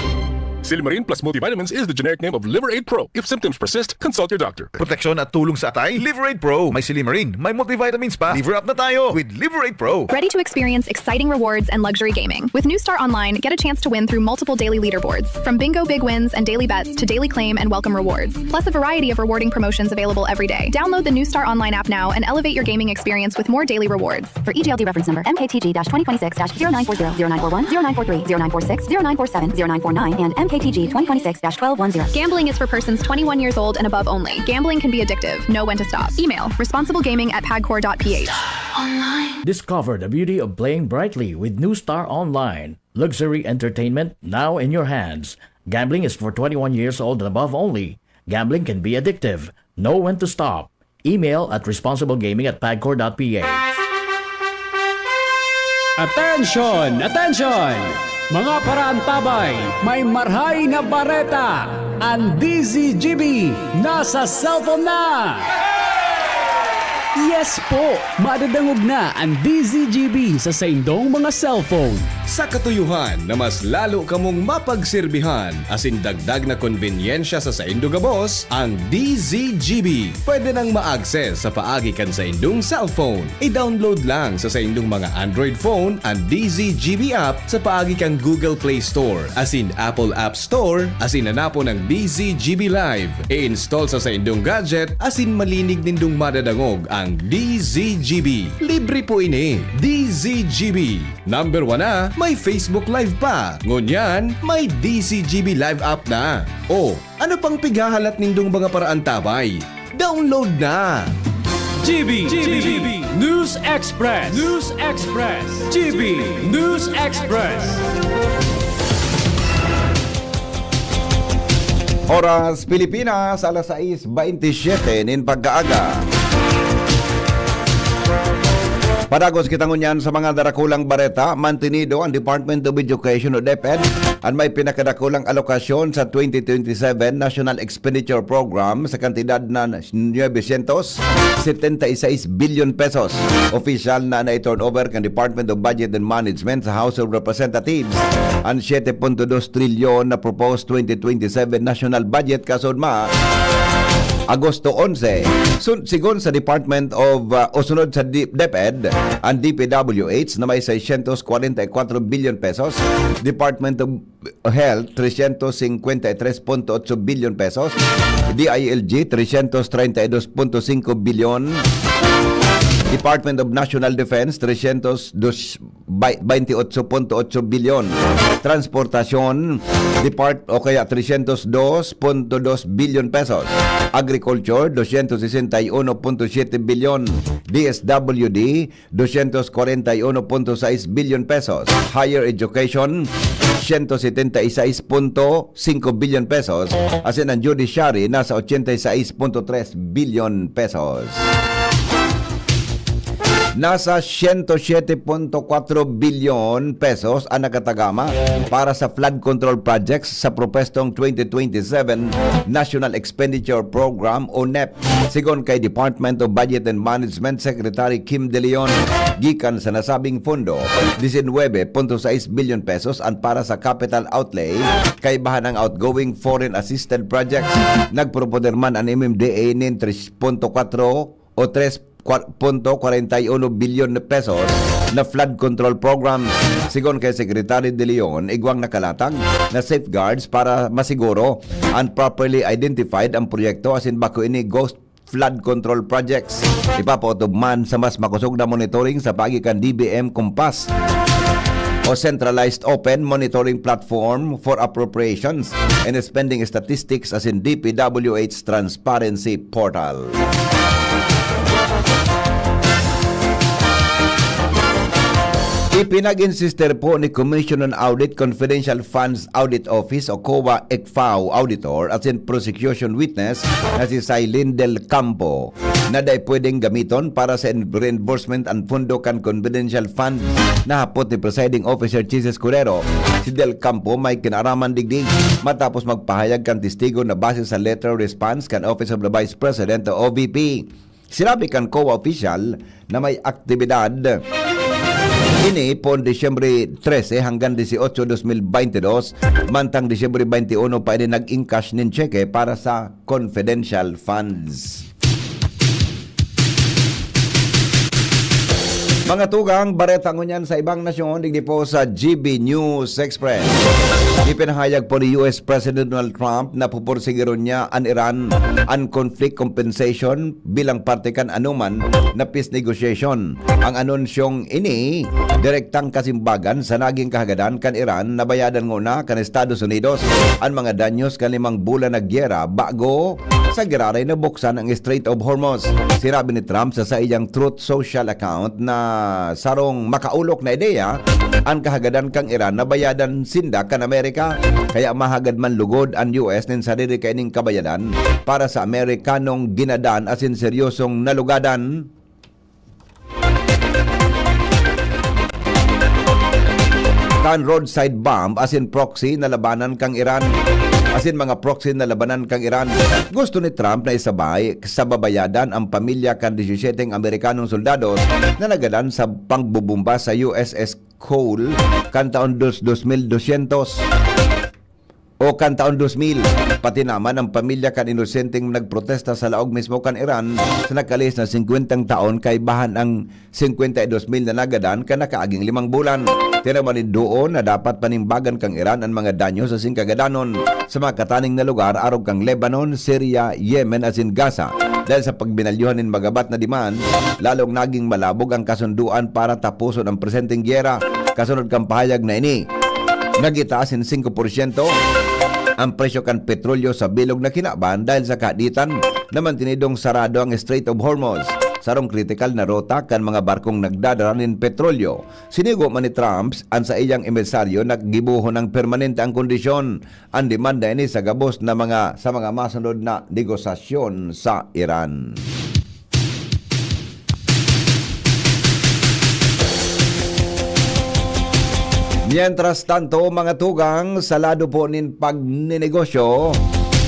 Silimarin plus multivitamins is the generic name of Liver Aid Pro. If symptoms persist, consult your doctor. Proteksyon at tulong sa atay, Liver Aid Pro. May silimarin, may multivitamins pa. Liver up na tayo with Liver Aid Pro. Ready to experience exciting rewards and luxury gaming? With New Star Online, get a chance to win through multiple daily leaderboards, from bingo big wins and daily bets to daily claim and welcome rewards, plus a variety of rewarding promotions available every day. Download the New Star Online app now and elevate your gaming experience with more daily rewards. For E G L D reference number M K T G twenty twenty-six dash zero nine four zero, zero nine four one, zero nine four three, zero nine four six, zero nine four seven, zero nine four nine, and M K T G twenty twenty-six dash twelve one zero. Gambling is for persons twenty-one years old and above only. Gambling can be addictive. Know when to stop. Email responsiblegaming at pagcor dot p h. Discover the beauty of playing brightly with New Star Online. Luxury entertainment now in your hands. Gambling is for twenty-one years old and above only. Gambling can be addictive. Know when to stop. Email at responsiblegaming at pagcor dot p h. Attention! Attention! Mga paraantabay, may marhay na bareta! Ang D Z G B nasa cellphone na! Yes po! Madadangog na ang D Z G B sa saindong mga cellphone. Sa katuyuhan na mas lalo kamong mapagserbihan asin dagdag na konbenyensya sa saindo gabos, ang D Z G B pwede nang ma-access sa paagi kan saindong cellphone. I-download lang sa saindong mga Android phone an D Z G B app sa paagi kan Google Play Store asin Apple App Store asin hanapon ang D Z G B Live. I-install sa saindong gadget asin malinig nindong madadangog ang D Z G B. Libre po ini. D Z G B. Number one na, may Facebook Live pa. Ngunyan, may D Z G B Live app na. O, ano pang pighahalat nindong mga paraantabay? Download na! G B, G B, News Express, News Express, G B News Express. Oras Pilipinas, alas sais baynte siyete nin pagkaaga. Padagos kita ngunyan sa mga darakulang bareta. Mantinido ang Department of Education o DepEd, an may pinakadakulang alokasyon sa twenty twenty-seven National Expenditure Program sa kantidad na nuebe syentos setenta y seis bilyon pesos. Opisyal na nai-turnover kan Department of Budget and Management sa House of Representatives an siyete punto dos trilyon na proposed twenty twenty-seven national budget kasunod ma Agosto onse. Sun-, sigon sa Department of, uh, o sunod sa D-, DepEd, ang D P W H na may seiscientos kwarenta y cuatro bilyon pesos, Department of Health, trescientos cincuenta y tres punto ocho bilyon pesos, D I L G, trescientos treinta y dos punto cinco bilyon, Department of National Defense, trescientos dos, bai-, veintiocho punto ocho bilyon, Transportasyon, Depart-, o kaya trescientos dos punto dos bilyon pesos, Agriculture, doscientos sesenta y uno punto siete bilyon, D S W D, doscientos cuarenta y uno punto seis bilyon pesos. Higher Education, ciento setenta y seis punto cinco bilyon pesos. Asin ang Judiciary, nasa ochenta y seis punto tres bilyon pesos. Nasa ciento siete punto cuatro bilyon pesos ang nakatagama para sa flood control projects sa propwestong twenty twenty-seven National Expenditure Program o nep. Sigon kay Department of Budget and Management Secretary Kim De Leon, gikan sa nasabing pondo, disinwebe punto sais bilyon pesos an para sa capital outlay, kaibahan ang outgoing foreign assisted projects. Nagproponer man an M M D A nin tres punto kwatro o tres punto kwarenta y uno bilyon na pesos na flood control programs. Sigon kay Secretary De Leon, igwang nakalatag na safeguards para masiguro an properly identified ang proyekto asin bako ini ghost flood control projects. Ipapaotob man sa mas makosog na monitoring sa paagi kan D B M Compass o Centralized Open Monitoring Platform for Appropriations and Spending Statistics asin D P W H Transparency Portal. Ipinag-insister po ni Commission on Audit Confidential Funds Audit Office o COA-ECFAO Auditor asin Prosecution Witness na si Silene Del Campo na dai pwedeng gamiton para sa in-, reimbursement an pondo kan confidential fund na hapot ni Presiding Officer Chiz Escudero. Si Del Campo may kinaaraman digdi matapos magpahayag kan testigo na base sa letter response kan Office of the Vice President o O V P. Sinabi kan COA official na may aktibidad ini poon Disyembre trese hanggang dieciocho, dos mil baynte dos, mantang Disyembre baynte uno pa ini nag-encash nin tseke para sa confidential funds. Mga tugang, bareta ngunyan sa ibang nasyon, digdi po sa G B News Express. Ipinahayag po ni U S President Donald Trump na pupursigiron niya an Iran, an conflict compensation bilang parte kan anoman na peace negotiation. Ang anunsyong ini, direktang kasimbagan sa naging kahagadan kan Iran na bayadan nguna kan Estados Unidos an mga danyos kan limang bulan na gyera bago sa giraray na buksan ang Strait of Hormuz. Sinabi ni Trump sa saiyang Truth Social account na sarong makaulok na ideya an kahagadan kan Iran na bayadan sinda kan Amerika, kaya mahagad man lugod an U S nin sadiri kaining kabayadan para sa Amerikanong ginadan asin seryosong nalugadan kan roadside bomb asin proxy na labanan kan Iran. Asin mga proxy na labanan kan Iran. Gusto ni Trump na isabay sa babayadan ang pamilya kan disisiete Amerikanong soldados na nagadan sa pangbubumba sa U S S Cole kan taon dos, dos mil dosyentos o kan taon dos mil, pati naman ang pamilya kan inosenteng nagprotesta sa laog mismo kan Iran sa nakalihis na singkwentang taon, kaibahan ang singkwenta y dos mil na nagadan kan nakaaging limang bulan. Tinawan ni Duo na dapat panimbagan kan Iran an mga danyo sa singkagadanon sa mga kataning na lugar arog kan Lebanon, Syria, Yemen asin Gaza. Dahil sa pagbinalyuhan nin magabat na demand, lalong naging malabog ang kasunduan para tapuson ang presenteng gyera. Kasunod kan pahayag na ini, nagitaas nin singko porsyento ang presyo kan petrolyo sa bilog na kinaban dahil sa kahaditan na mantinidong sarado ang Strait of Hormuz, sarong kritikal na ruta kan mga barkong nagdadara nin petrolyo. Sinigo man ni Trump an saiyang emisaryo na gibohon ang permanente ang kondisyon, ang demanda ini sa gabos na mga, sa mga masunod na negosasyon sa Iran. Mientras tanto, mga tugang, sa lado po nin pagninegosyo,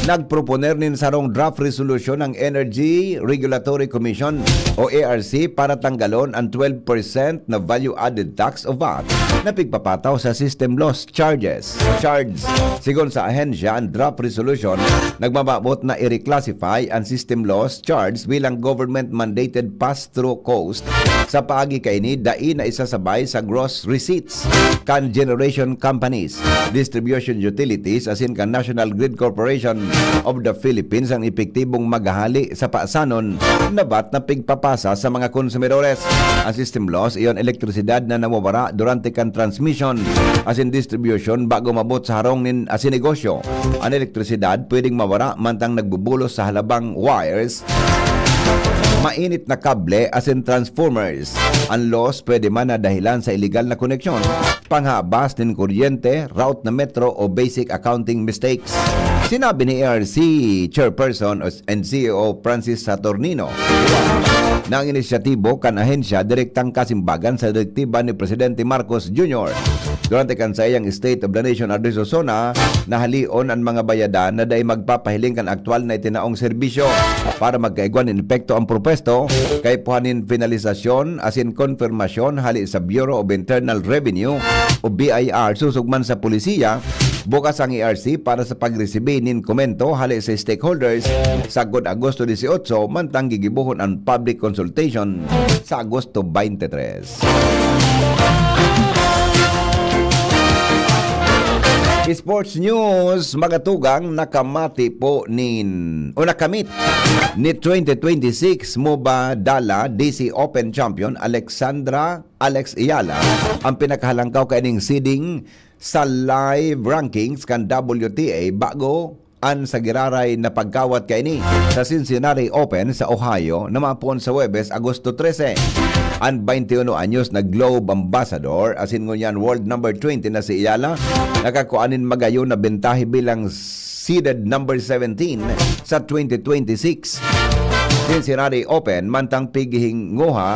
nagproponer nin sarong draft resolution ang Energy Regulatory Commission o E R C para tanggalon ang twelve percent na value-added tax o vat na pigpapataw sa system loss charges. Charge. Sigon sa ahensya, ang draft resolution nagmamabot na i-reclassify ang system loss charge bilang government-mandated pass-through cost sa paagi kaini dai na isasabay sa gross receipts kan generation companies, distribution utilities asin kan National Grid Corporation of the Philippines ang epektibong maghahali sa pasanon na vat na pigpapasa sa mga konsumidores. Ang system loss, iyon elektrisidad na nawawara durante kan transmission asin distribution bago mabot sa harong nin asin negosyo. An elektrisidad pwedeng mawara mantang nagbubulos sa halabang wires, mainit na kable asin transformers. An loss pwede man na dahilan sa iligal na koneksyon, panghabas nin kuryente, route na metro o basic accounting mistakes. Sinabi ni E R C Chairperson and C E O Francis Saturnino na ang inisyatibo kan ahensya direktang kasimbagan sa direktiba ni Presidente Marcos Junior durante kan saiyang State of the Nation Address sa SONA na halion an mga bayadan na dai magpapahiling kan aktual na itinaong serbisyo. Para magkaigwa nin epekto ang propuesto, kaipuhan nin finalisasyon asin konfirmasyon hale sa Bureau of Internal Revenue o B I R sosog man sa polisiya. Bukas ang E R C para sa pagresibi nin komento hale sa stakeholders sagkod Agosto dieciocho, mantang gigibohon an public consultation sa Agosto twenty-three. Sports News, mga tugang, nakamati po nin, o nakamit ni twenty twenty-six MOBA Dala D C Open champion Alexandra Alex Ayala ang pinakahalangkaw kaining seeding sa live rankings kan W T A bago an sa giraray na pagkawat kaini sa Cincinnati Open sa Ohio na mapoon sa Huwebes, Agosto trese. An twenty-one anyos na Globe Ambassador, asin ngunyan world number twenty na si Ayala, nakakua nin magayon na bentahe bilang seeded number seventeen sa twenty twenty-six Cincinnati Open, mantang pighihinguha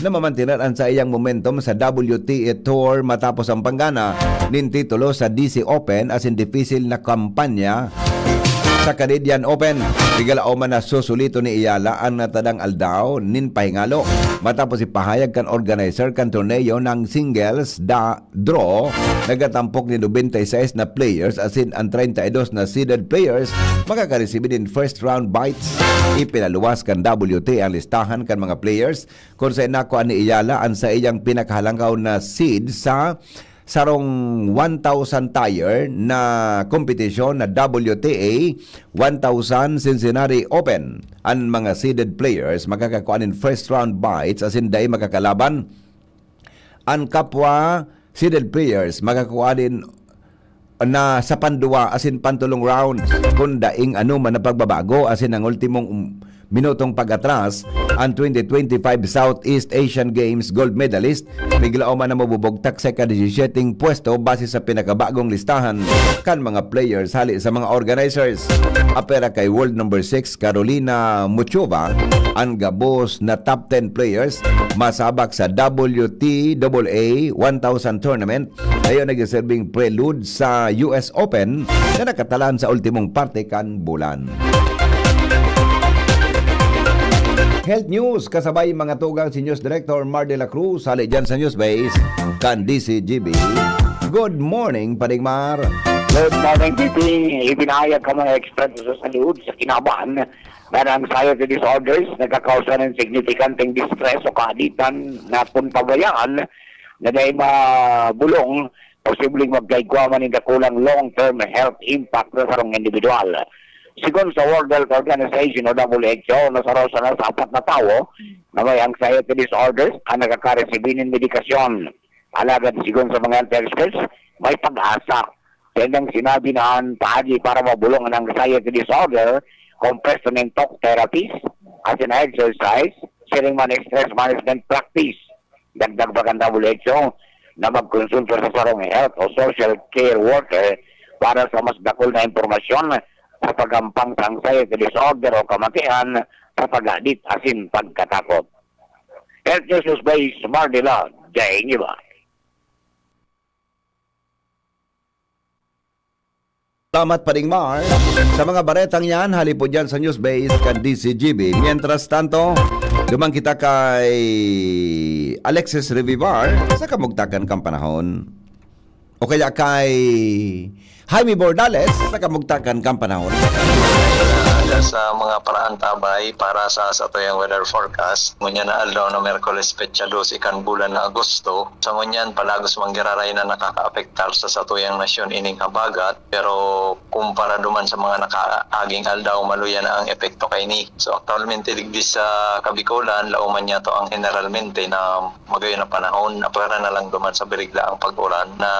na mamantinan an saiyang momentum sa W T A Tour matapos ang panggana nin titulo sa D C Open asin dipisil na kampanya sa Canadian Open. Pigalaoman na susuliton ni Ayala an natadang aldaw nin pahingalo matapos ipahayag kan organizer kan torneo na an singles da draw nagatampok nin nobenta y seis na players asin an treinta y dos na seeded players makakaresibi nin first round byes. Ipinaluwas kan W T A ang listahan kan mga players kun saen nakua ni Ayala an saiyang pinakahalangkaw na seed sa sarong one thousand tier na kompetisyon na W T A one thousand Cincinnati Open. An mga seeded players makakakua nin first round byes asin dai makakalaban an kapwa seeded players makakua nin na sa panduwa asin pantolong rounds kun daing anoman na pagbabago asin ang ultimong, um, minutong pag-atras. An twenty twenty-five Southeast Asian Games gold medalist, piglaoman na mabubugtak sa ika-disisyeteng pwesto base sa pinakabagong listahan kan mga players hali sa mga organizers. Apera kay world number six Karolina Muchova, an gabos na top ten players masabak sa W T A one thousand tournament, dayon nagsiserbing prelude sa U S Open na nakatalaan sa ultimong parte kan bulan. Health News kasabay mga tugang si News Director Mar de la Cruz, hali dyan sa News Base kan D C G B. Good morning, Paring Mar. Good morning, G P. Ipinahayag kan mga eksperto sa salud sa kinaban na ang anxiety disorders nagkakausa ng signifikanteng distress o kaaditan na kung pabayaan na dahil mabulong, posibleng magkaigwa man nin dakulang long-term health impact sa sarong individual. Sigon sa World Health Organization o W H O, nasaro sana sa apat na tawo na may anxiety disorders ang nakakaresibi nin medikasyon. Alagad sigon sa mga health experts, may pag-asa. Saindang sinabi na an paagi para mabolong an anxiety disorder, kompresto nin talk therapies, asin exercise, siring man stress management practice. Dagdag pa kan W H O na magkonsulta sa sarong health o social care worker para sa mas dakul na impormasyon sa pagampang sa anxiety disorder o kamatian sa pag-adit asin pagkatakot. Health News by Smardila, Jay Ngiba. Salamat, Paring Mar, sa mga baretang yan. Hali po dyan sa News Base kan D C G B. Mientras tanto, duman kita kay Alexis Revivar sa kamugtakan kan panahon. O kaya kay Jaime Bordales sa kamugtakan kan panahon. Sa mga paraan tabay para sa satuyang weather forecast, ngunyan na aldaw na Miyerkules, petsa dose kan bulan na Agosto, sa ngunyan, palagos man giraray na nakakaapektar sa satuyang nasyon ining habagat, pero kumpara duman sa mga nakaaging aldaw, maluya na ang epekto kaini. So, aktualmente, digdi sa Kabikolan, laoman niya to ang generalmente na magayon na panahon, apwera na lang duman sa birigla ang pag-uran na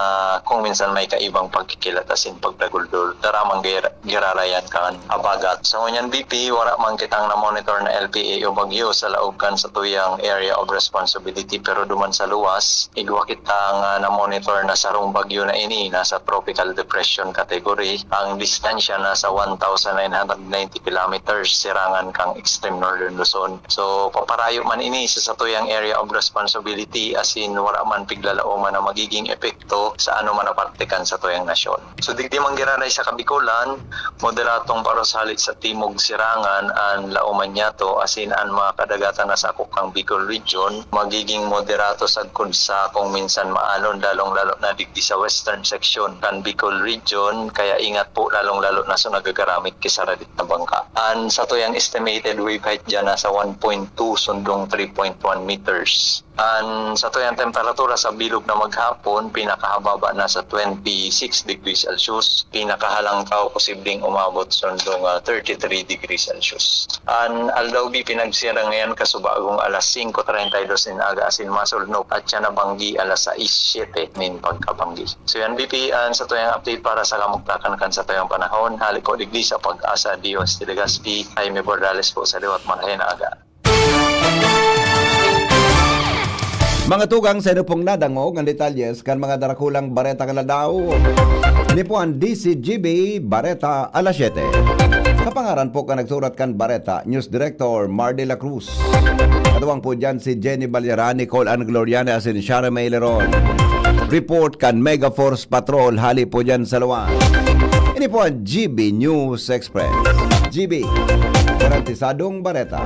kung minsan may kaibang pagkikilat asin pagdaguldol. Daramang gir-, girarayan kan habagat. Sa ngunyan, B P, wara man kitang na-monitor na L P A o bagyo sa laog kan satuyang area of responsibility, pero duman sa luwas, igwa kita nga na-monitor na sarong bagyo na ini nasa tropical depression category. Ang distansya nasa one thousand nine hundred ninety kilometers sirangan kang extreme northern Luzon. So, paparayo man ini sa satuyang area of responsibility, asin wara man piglalaoman na magiging epekto sa anoman na parte kan satuyang nasyon. So, digdi man giraray sa Kabikolan, moderatong paros hali sa timog sirangan an laoman niyato, asin an mga kadagatan na sakop kan Bicol Region magiging moderato sagkod sa kung minsan maalon, lalong-lalo na digdi sa western section kan Bicol Region, kaya ingat po, lalong-lalo na sa nagagaramit ki sara na bangka. An satuyang estimated wave height diyan nasa one point two sundong three point one meters. An satuyang temperatura sa bilog na maghapon, pinakahababa nasa twenty-six degrees Celsius, pinakahalangkaw posibleng umabot sundong, ah, thirty-three degrees Celsius. An aldaw bi pinagsirangayan kasubagong alas singko treinta y dos nin aga asin masulnop at siya nabanggi alas sais siyete nin pagkabanggi. So yan, B P, an satuyang update para sa kamugtakan kan satuyang panahon. Hali po digdi sa Pag-asa, D O S T Legazpi, Jaime Bordales po sa liwat, marahay na aga. Mga tugang, sa inyo pong nadangog ang detalyes kan mga darakulang bareta kan aldaw. Ini po ang D C G B Bareta alas siyete. Sa pangaran po kan nagsurat kan bareta, News Director Mar de la Cruz. Katuwang po dyan si Jenny Balyarani, Col Ann Gloriana, asin Shara May Leron. Report kan Mega Force Patrol, hali po dyan sa luwas. Tipon G B News Express. G B, garantisadong bareta.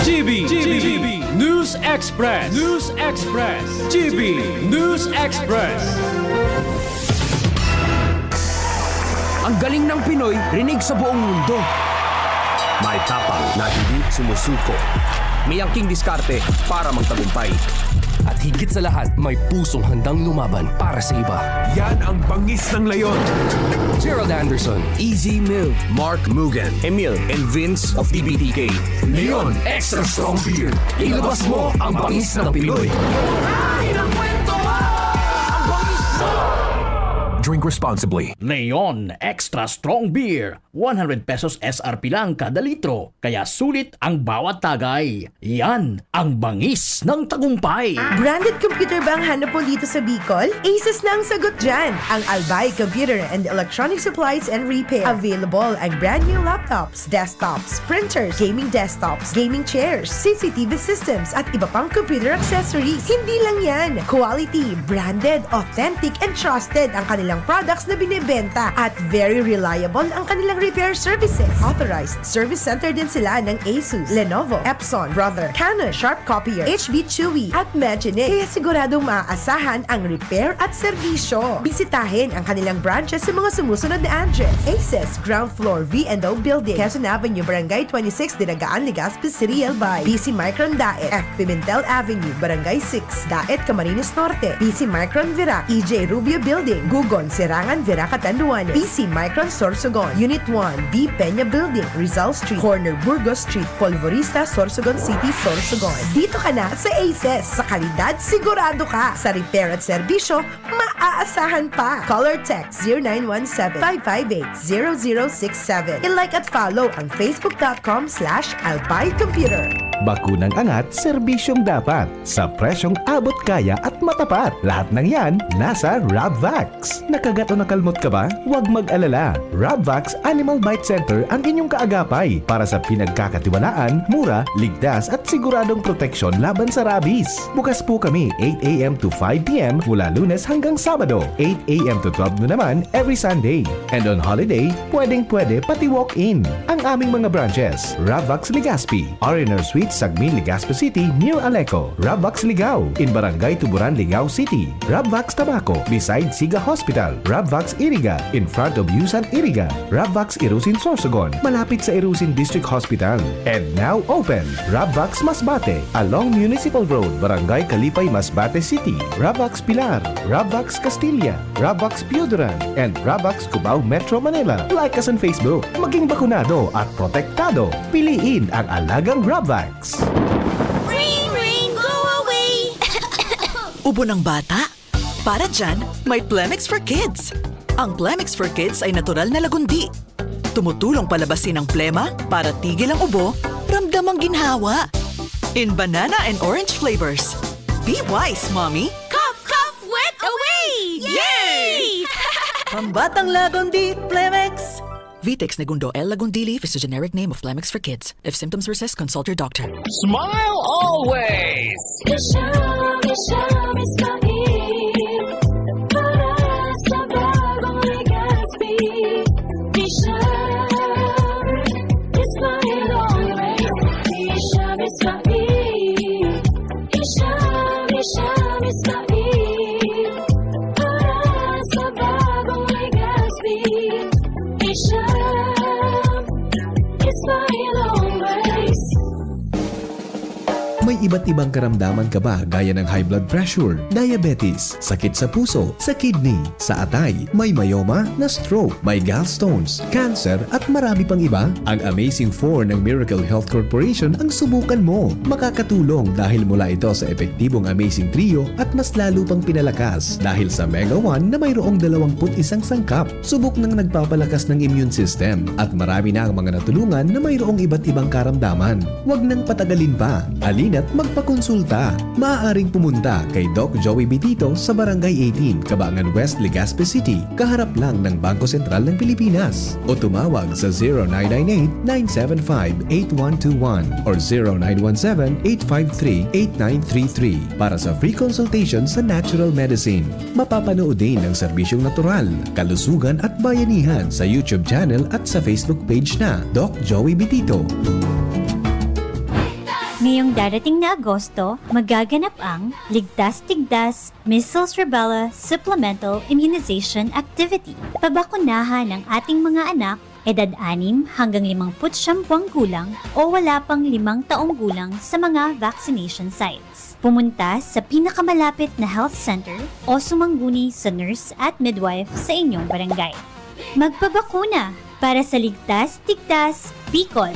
G B, G B, News Express, News Express, G B News Express. Ang galing ng Pinoy, rinig sa buong mundo. May tapang na hindi sumusuko. May angking diskarte para magtagumpay. At higit sa lahat, may pusong handang lumaban para sa iba. Yan ang bangis ng leon. Gerald Anderson, Easy Mill, Mark Mugen, Emil, and Vince of T B T K. Leon Extra Strong Beer. Ilabas mo ang bangis ng Pinoy. Drink responsibly. Leon Extra Strong Beer, one hundred pesos S R P lang kada litro, kaya sulit ang bawat tagay. Yan ang bangis ng tagumpay. Branded computer ba ang hanap mo dito sa Bicol? Asus na ang sagot dyan! Ang Albay Computer and Electronic Supplies and Repair. Available ang brand new laptops, desktops, printers, gaming desktops, gaming chairs, C C T V systems, at iba pang computer accessories. Hindi lang yan! Quality, branded, authentic, and trusted ang kanilang products na binebenta at very reliable ang kanilang repair services. Authorized service center din sila ng Asus, Lenovo, Epson, Brother, Canon, Sharp Copier, H B Chewy, at Magine. Kaya siguradong maaasahan ang repair at serbisyo. Bisitahin ang kanilang branches sa mga sumusunod na address: Aces, ground floor, V and O Building, Quezon Avenue, Barangay twenty-six, Dinagaan, Legazpi City, Albay. B C Micron Daet, F Pimentel Avenue, Barangay six, Daet, Camarines Norte. B C Micron Virac, E J Rubio Building, Gugon, Serangan, Virac, Catanduanes. B C Micron Sorsogon, Unit one, B Peña Building, Rizal Street, corner Burgos Street, Polvorista, Sorsogon City, Sorsogon. Dito ka na sa Aces. Sa kalidad, sigurado ka. Sa repair at serbisyo, maaasahan pa. Call or text zero nine one seven, five five eight, zero zero six seven. I-like at follow ang facebook dot com slash albay computer. Bakunang angat, serbisyong dapat, sa presyong abot kaya at matapat. Lahat ng yan, nasa Rabvax. Nakagat o nakalmot ka ba? Huwag mag-alala. Rabvax Animal Bite Center ang inyong kaagapay para sa pinagkakatiwalaan, mura, ligtas at siguradong proteksyon laban sa rabies. Bukas po kami eight a m to five p m mula Lunes hanggang Sabado, eight a m to twelve noon naman every Sunday. And on holiday, pwedeng-pwede pati walk-in. Ang aming mga branches, Rabvax Legazpi, R and R Suites, Sagmin, Legazpi City, near Aleco, Rabvax Ligao, in Barangay Tuburan, Ligao City, Rabvax Tabaco, beside Siga Hospital, Rabvax Iriga, in front of Yusan Iriga, Rabvax Irusin Sorsogon, malapit sa Irusin District Hospital. And now open, Rabvax Masbate, along Municipal Road, Barangay Kalipay, Masbate City, Rabvax Pilar, Rabvax Castilla, Rabvax Pioduran, and Rabvax Cubao, Metro Manila. Like us on Facebook. Maging bakunado at protektado. Piliin ang alagang Rabvax. Ring, ring, go away! Ubo ng bata? Para dyan, may Plemex for Kids. Ang Plemex for Kids ay natural na lagundi. Tumutulong palabasin ang plema para tigil ang ubo, ramdam ang ginhawa. In banana and orange flavors. Be wise, Mommy! Cough, cough, wet away! Yay! Pambatang Lagundi, Plemex! Vitex Negundo L. Lagundili is the generic name of Plemex for Kids. If symptoms persist, consult your doctor. Smile always! Isha, Isha, Ismail. Para sa bagong Legazpi. Isha, Ismail always. Isha, Ismail. Isha, Isha, Ismail. Para sa bagong Legazpi. Isha, Ismail always. May iba't ibang karamdaman ka ba gaya ng high blood pressure, diabetes, sakit sa puso, sa kidney, sa atay, may myoma, na-stroke, may gallstones, cancer, at marami pang iba? Ang Amazing four ng Miracle Health Corporation ang subukan mo. Makakatulong dahil mula ito sa epektibong Amazing Trio at mas lalo pang pinalakas dahil sa Mega one na mayroong dalawampu't isang sangkap. Subok nang nagpapalakas ng immune system at marami na ang mga natulungan na mayroong iba't ibang karamdaman. Huwag nang patagalin pa. Halina't Magpakonsulta. Maaaring pumunta kay Doc Joey Bitito sa Barangay eighteen, Cabangan West, Legazpi City, kaharap lang ng Bangko Sentral ng Pilipinas. O tumawag sa zero nine nine eight, nine seven five, eight one two one or zero nine one seven, eight five three, eight nine three three para sa free consultation sa natural medicine. Mapapanood din ang serbisyong natural, kalusugan at bayanihan sa YouTube channel at sa Facebook page na Doc Joey Bitito. Ngayong darating na Agosto, magaganap ang Ligtas Tigdas Measles Rubella Supplemental Immunization Activity. Pabakunahan ang ating mga anak, edad anim hanggang limangput siyam buwang gulang o wala pang limang taong gulang sa mga vaccination sites. Pumunta sa pinakamalapit na health center o sumangguni sa nurse at midwife sa inyong barangay. Magpabakuna para sa Ligtas Tigdas Bicol.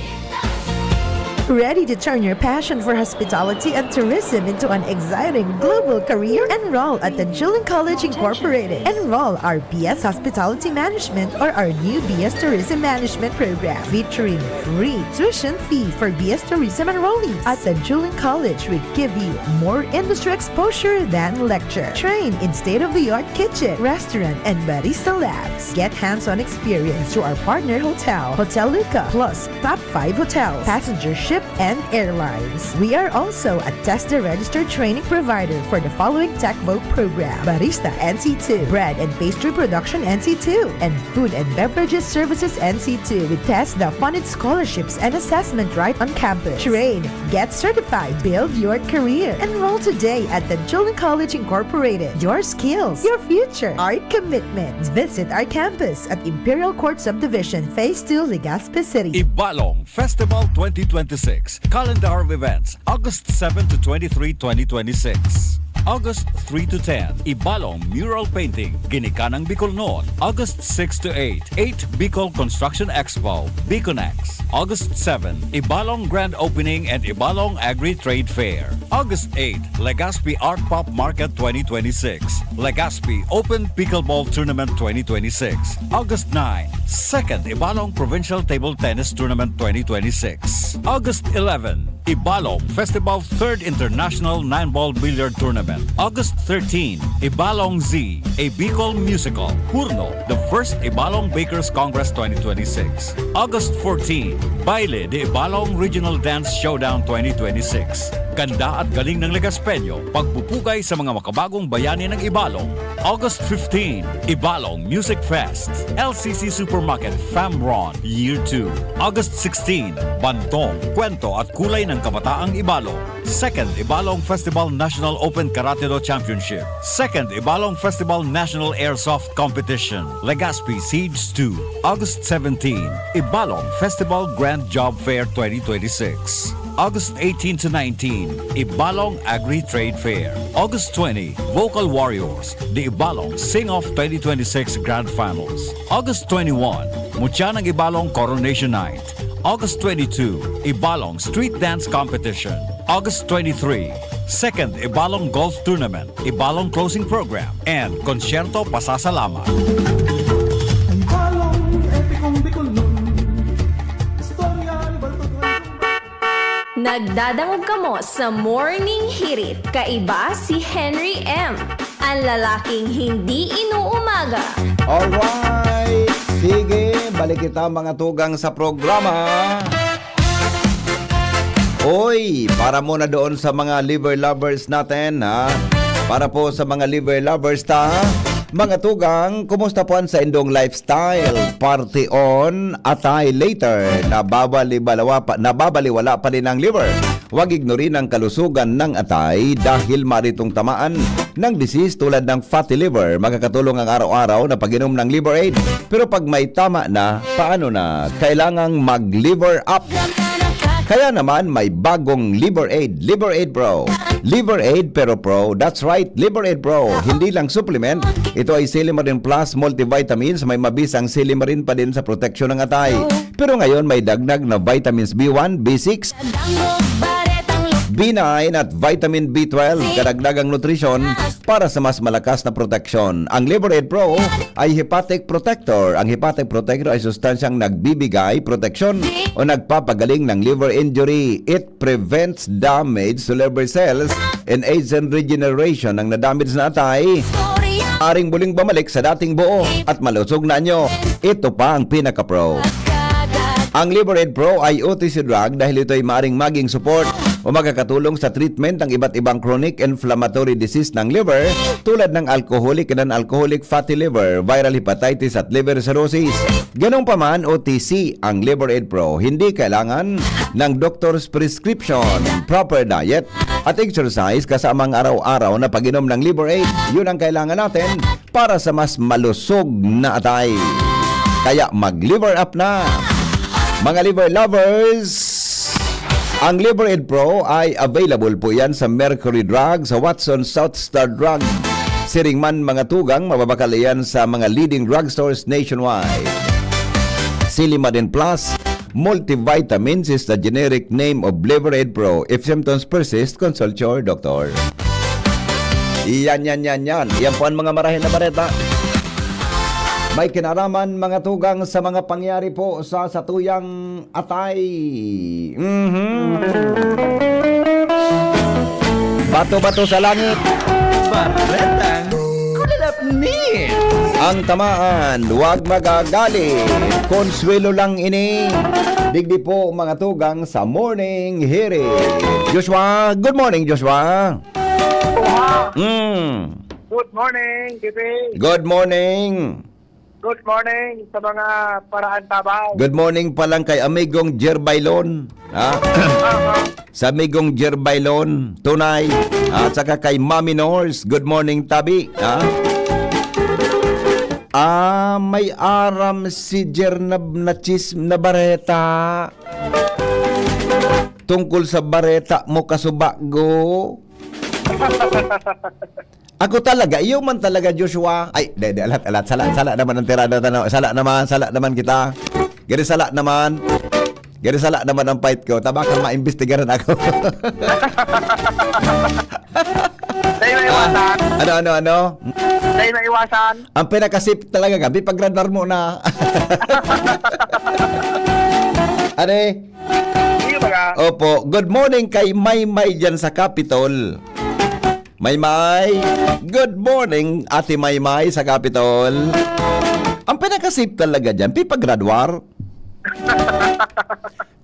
Ready to turn your passion for hospitality and tourism into an exciting global career? Enroll at Tanchulan College Incorporated. Enroll our B S Hospitality Management or our new B S Tourism Management program featuring free tuition fee for B S Tourism enrollees. At Tanchulan College, we give you more industry exposure than lecture. Train in state-of-the-art kitchen, restaurant, and barista labs. Get hands-on experience through our partner hotel, Hotel Luca, plus top five hotels, passenger ship, and airlines. We are also a TESDA registered training provider for the following TechVoc program: Barista N C two, Bread and Pastry Production N C two, and Food and Beverages Services N C two with TESDA funded scholarships and assessment right on campus. Train, get certified, build your career. Enroll today at Tanchulan College Incorporated. Your skills, your future, our commitment. Visit our campus at Imperial Court Subdivision, Phase two, Legazpi City. Ibalong Festival twenty twenty-six, Calendar of Events, August seven to twenty-three, twenty twenty-six. August three to ten, Ibalong Mural Painting, Ginikanang Bicol Noon, August six to eight, eight Bicol Construction Expo, Biconex, August seven, Ibalong Grand Opening and Ibalong Agri-Trade Fair, August eight, Legazpi Art Pop Market twenty twenty-six, Legazpi Open Pickleball Tournament twenty twenty-six, August nine, Second Ibalong Provincial Table Tennis Tournament twenty twenty-six, August eleven, Ibalong Festival Third International Nine Ball Billiard Tournament, August thirteen, Ibalong Z, a Bicol Musical, Hurno, the First Ibalong Bakers Congress twenty twenty-six, August fourteen, Baile de Ibalong Regional Dance Showdown twenty twenty-six. Ganda at galing ng Legaspeño, pagpupugay sa mga makabagong bayani ng Ibalong. August fifteen, Ibalong Music Fest, L C C Supermarket, Famron, Year two. August sixteen, Bantong, Kwento at Kulay ng Kabataang Ibalong. Second Ibalong Festival National Open Karate Do Championship. Second Ibalong Festival National Airsoft Competition, Legazpi Siege two. August seventeen, Ibalong Festival Grand Job Fair twenty twenty-six. August eighteen to nineteen, Ibalong Agri-Trade Fair. August twenty, Vocal Warriors, the Ibalong Sing-Off twenty twenty-six Grand Finals. August twenty-one, Mutya ng Ibalong Coronation Night. August twenty-two, Ibalong Street Dance Competition. August twenty-three, Second Ibalong Golf Tournament, Ibalong Closing Program, and Konsyerto Pasasalamat. Ang balong epikong Bicolnon. Istorya ni Baltog Hanggang Nagdadangog kamo sa Morning Hirit, kaiba si Henry M, an lalaking hindi inuumaga. Alright! Sige, balik kita mga tugang sa programa. Oy, para muna doon sa mga liver lovers natin, ha? Para po sa mga liver lovers ta, mga tugang, kumusta po ang sa indong lifestyle? Party on, atay later, nababaliwala pa, nababaliwala pa din ang liver. Huwag ignorin ang kalusugan ng atay dahil maritong tamaan ng disease tulad ng fatty liver. Makakatulong ang araw-araw na pag-inom ng Liver Aid. Pero pag may tama na, paano na? Kailangang mag-Liver Up. Kaya naman may bagong Liver Aid. Liver Aid Pro. Liver Aid pero Pro. That's right, Liver Aid Pro. Hindi lang supplement, ito ay Silimarin Plus multivitamins. May mabisang silimarin pa din sa proteksyon ng atay. Pero ngayon may dagdag na vitamins B one, B six, B nine at vitamin B twelve, kadagdagang nutrisyon para sa mas malakas na proteksyon. Ang Liver Aid Pro ay hepatic protector. Ang hepatic protector ay sustansyang nagbibigay proteksyon o nagpapagaling ng liver injury. It prevents damage to liver cells and aids in regeneration ng na-damage na atay. Aring muling bumalik sa dating buo at malusog na anyo. Ito pa ang pinaka-pro. Ang Liver Aid Pro ay O T C drug dahil ito ay maaring maging support o makakatulong sa treatment ng iba't ibang chronic inflammatory disease ng liver, tulad ng alcoholic and non-alcoholic fatty liver, viral hepatitis at liver cirrhosis. Ganun pa man, O T C ang Liver Aid Pro. Hindi kailangan ng doctor's prescription. Proper diet at exercise kasama ang araw-araw na pag-inom ng Liver Aid. Yun ang kailangan natin para sa mas malusog na atay. Kaya mag-liver up na! Mga liver lovers, ang Liver Aid Pro ay available po yan sa Mercury Drug, sa Watson, South Star Drug. Siring man, mga tugang, mababakal yan sa mga leading drugstores nationwide. Silimarin Plus, multivitamins is the generic name of Liver Aid Pro. If symptoms persist, consult your doctor. Yan, yan, yan, yan. Yan po ang mga marahin na bareta. May kinalaman, mga tugang, sa mga pangyari po sa satuyang atay. Mhm. Bato-bato sa langit. Baretang Kulalap ni. Ang tamaan, huwag magagalit. Konsuelo lang ini. Digdi po, mga tugang, sa Morning Hirit. Joshua, good morning, Joshua. Oha. Mm. Good morning, G P. Good morning. Good morning sa mga paraantabay. Good morning pa lang kay amigong Jerbailon. Ha? Aha. Sa amigong Jerbailon, Tunay. At saka kay Mami Nors, good morning, Tabi. Ha? Ah, may aram si Jernab na chism na bareta. Tungkol sa bareta mo, kasubago. Ako talaga, iyo man talaga, Joshua. Ay, de, de, alat, alat. Sala, sala naman ang tirada, tano. Sala naman, sala naman kita. Gari sala naman. Gari sala naman ang fight ko. Tabakang maimbestigaran ako. Dahil maiwasan. Ano, ano, ano? Dahil maiwasan. Ang pinaka-safe talaga, gabi, pag-radar mo na. Ano eh? Iyo ba ka? Opo. Good morning kay Maymay dyan sa Capitol. Maymay, good morning, Ate Maymay sa Capitol. Ang pinaka-safe talaga dyan, pipagradwar.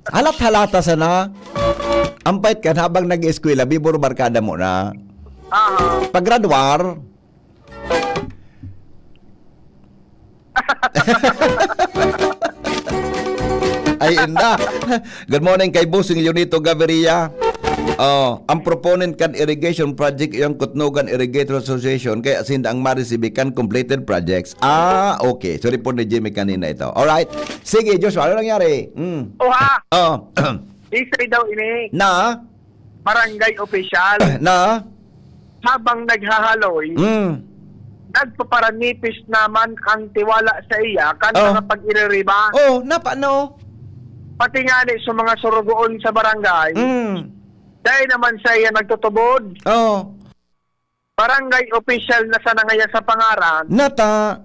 Halat-halata sana. Ampait kan habang nag-eskwela, biburo barkada mo na. Aha. Pagradwar. Ay, inda. Good morning kay Bossing Leonito Gaviria. Oh, ang proponent kan irrigation project, yung Kutnogan Irrigator Association, kaya sinda ang maresibi kan completed projects. Ah, okay. So, report ni Jimmy kanina ito. Alright. Sige, Joshua, ano nangyari? Mm. Oha! Oh. Isay daw ini. Na? Barangay opisyal. Na? Habang naghahaloy, Mm. nagpaparanipis naman ang tiwala sa iya kan Oh. mga pag-iririba. Oh, napa, no? Pati nga ni sa mga surugoon sa barangay, Mm. dahil naman sa iya nagtutubod. Oh. Barangay opisyal na sana ngaya sa pangaran. Nata.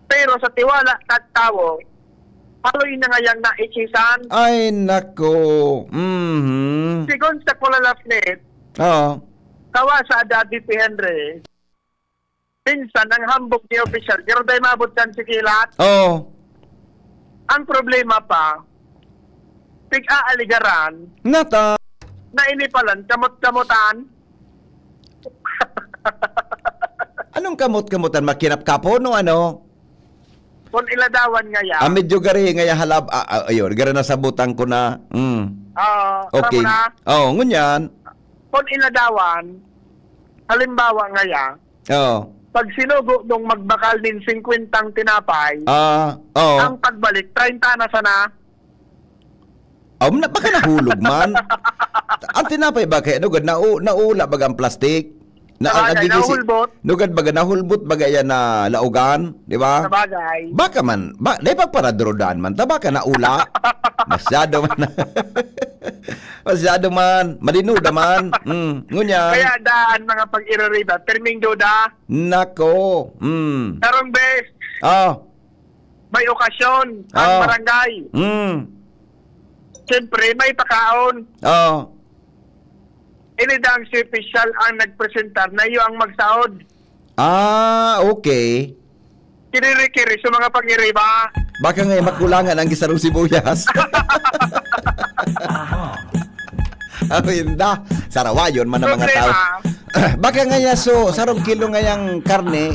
Pero sa tiwala kan tawo, haloy na ngayang naichisan. Ay, nako. Mhm. Sigon sa Kulalapnit, Oo. kawa sa Daddy P. Henry, minsan ang hambog ni opisyal, pero dahil maabot kan sikilat. Oo. Ang problema pa, pig-aaligaran Nata. na ini palan, kamot-kamotan. Anong kamot-kamotan? Makinap-kapon o ano? Kung iladawan ngaya. Ah, medyo gari ngaya halab-, ah, ah, ayun, gari nasabutan ko na. Mm. Ah, alam mo Okay. na? Oo, ngunyan. Kung iladawan, halimbawa ngaya, Oo. pag sinugo mong magbakal nin singkwentang tinapay, Ah, oo. ang pagbalik, treinta na sana. Um, na, baka nahulog man. Ang tinapay ba kaya, nugad, nau-, naula baga ang plastic? Na, ang Sabagay, nagigisi-, nahulbot. Nugad baga, nahulbot baga yan na laugan, di ba? Sabagay. Baka man, ba, di pagparadrodan man, ta baka naula. Masyado man. Masyado man. Malinoda man. Mm. Ngunyan. Kaya daan mga pag-iririba. Pirming duda. Nako. Mm. Karong bes, Oh. May okasyon ang Oh. barangay. Mm. Siyempre, may pakaon. Oh. Ini dang si opisyal ang nagpresentar na iyo ang magsaod. Ah, okay. Kinirikiri sa mga pangiriba. Baka nga makulangan ang gisarong sibuyas. Aho. Aho, inda. Sarawayon man ang mga Problema. tao. Baka nga ya, so, sarong kilo nga yang karne,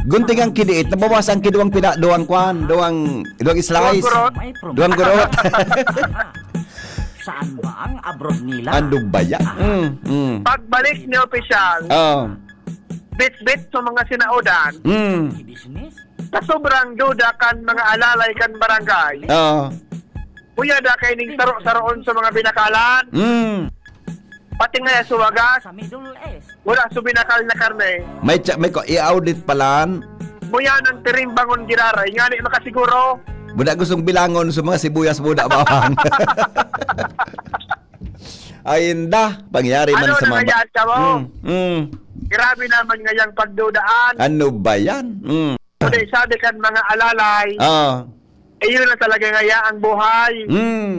gunting ang kidiit, nabawasan ki duwang pida-, duwang kwan, duwang, duwang slice. Duwang gurot. Duwang gurot. Saan ba ang abroad nila? Ano ba yan? Mm, mm. Pagbalik ni opisyal, Oh. bitbit sa mga sinaodan, Mm. Business? sa sobrang duda kan mga alalay kan barangay, Oh. kuya da kay ning saro-saroon sa mga binakalan. Mm. Pati nga sa wagas, Sa Middle East. wala sa binakal na karne. May tsa-, may ko, i-audit palan. Muya nang tirimbangon giraray, ngani makasiguro. Buda gustong bilangon sa mga sibuyas, buda bawang. Ay, inda. Pangyari man Ano sa na mga ba- ngayaan ka mo? Mm, mm. Grabe naman ngayang pagdudaan. Ano ba yan? Mm. Kundi sabi kan mga alalay, Ah. iyon na talaga ngaya ang buhay. Mm.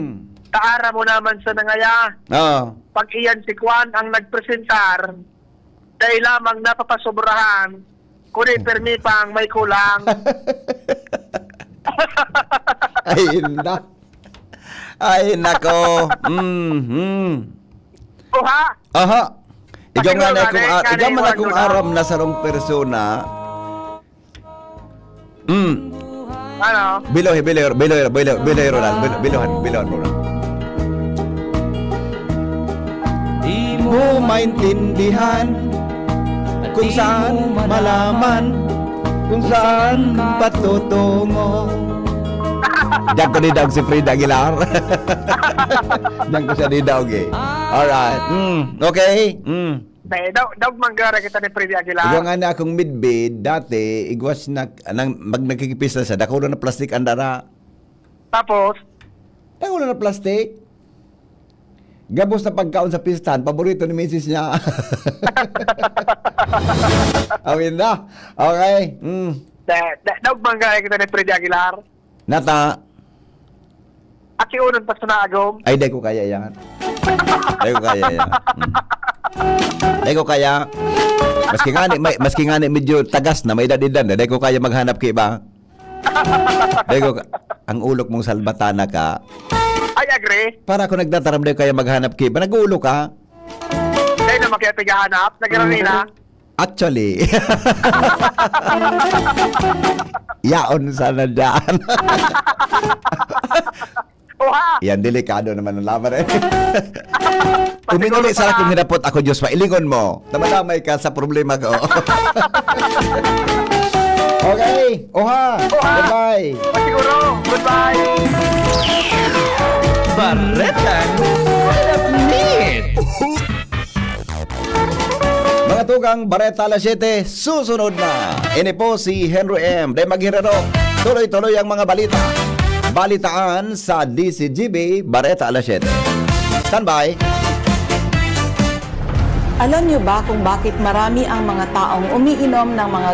Taara mo naman sa nangaya. Ah. Pag iyan si Kwan ang nagpresentar, dahil lamang napapasobrahan, kundi permi pang may kulang. Ay, inda. Ay, nako. Mm, mm. Oha! Aha. Igaw nga na Pasiguro akong gani, ar-, gani igaw man walang akong duda. aram na sarong persona. Mm. Ano? Biloy, biloy, biloy, biloy, biloy, Ronald. Bil-, bilohan, bilohan, Ronald. Di mo maintindihan kung saan malaman, kung saan patutungo. Diyan ko didaog si Frida Aguilar. Diyan ko siya didaog eh. Alright. Mm, okay. Mm. Eh, daw, daw manggara kita ni Frida Aguilar. Igwa nga na akong midbid, dati, igwas na, nang, mag nagkikipis na siya, dakula na plastic ang dara. Tapos? Dakula na plastic. Gabos na pagkaon sa pistahan, paborito ni misis niya. Awin na. Okay. Mm. Da, da, daog manggaya kita ni Freddy Aguilar. Nata. Aki unon pa sa naagom. Ay, di ko kaya yan. Di ko kaya yan. Mm. Di ko kaya. Maski nga ni, may, maski nga ni medyo tagas na, may edad-edad na, di ko kaya maghanap kay iba. Dego, ang ulok mong salbatana ka. I agree. Para ako nagtataram, di kaya maghanap ki. Ba, nag-uulok ka? Dahil naman kaya pigahanap, nagranina. Actually. Yaon sana dyan. Oha! Yan, delikado naman ang laban eh. Uminuli sana kung hinapot ako, Diyos, pailingon mo. Damadamay ka sa problema ko. Okay. Oha. Oha. Goodbye. Pasiguro. Goodbye. Bareta Alas Siete. Mga tugang, Bareta Alas Siete, susunod na. Ini po si Henry M. Dai maghiraro. Tuloy-tuloy ang mga balita. Balitaan sa D C G B, Bareta Alas Siete. Standby. Alam niyo ba kung bakit marami ang mga taong umiinom ng mga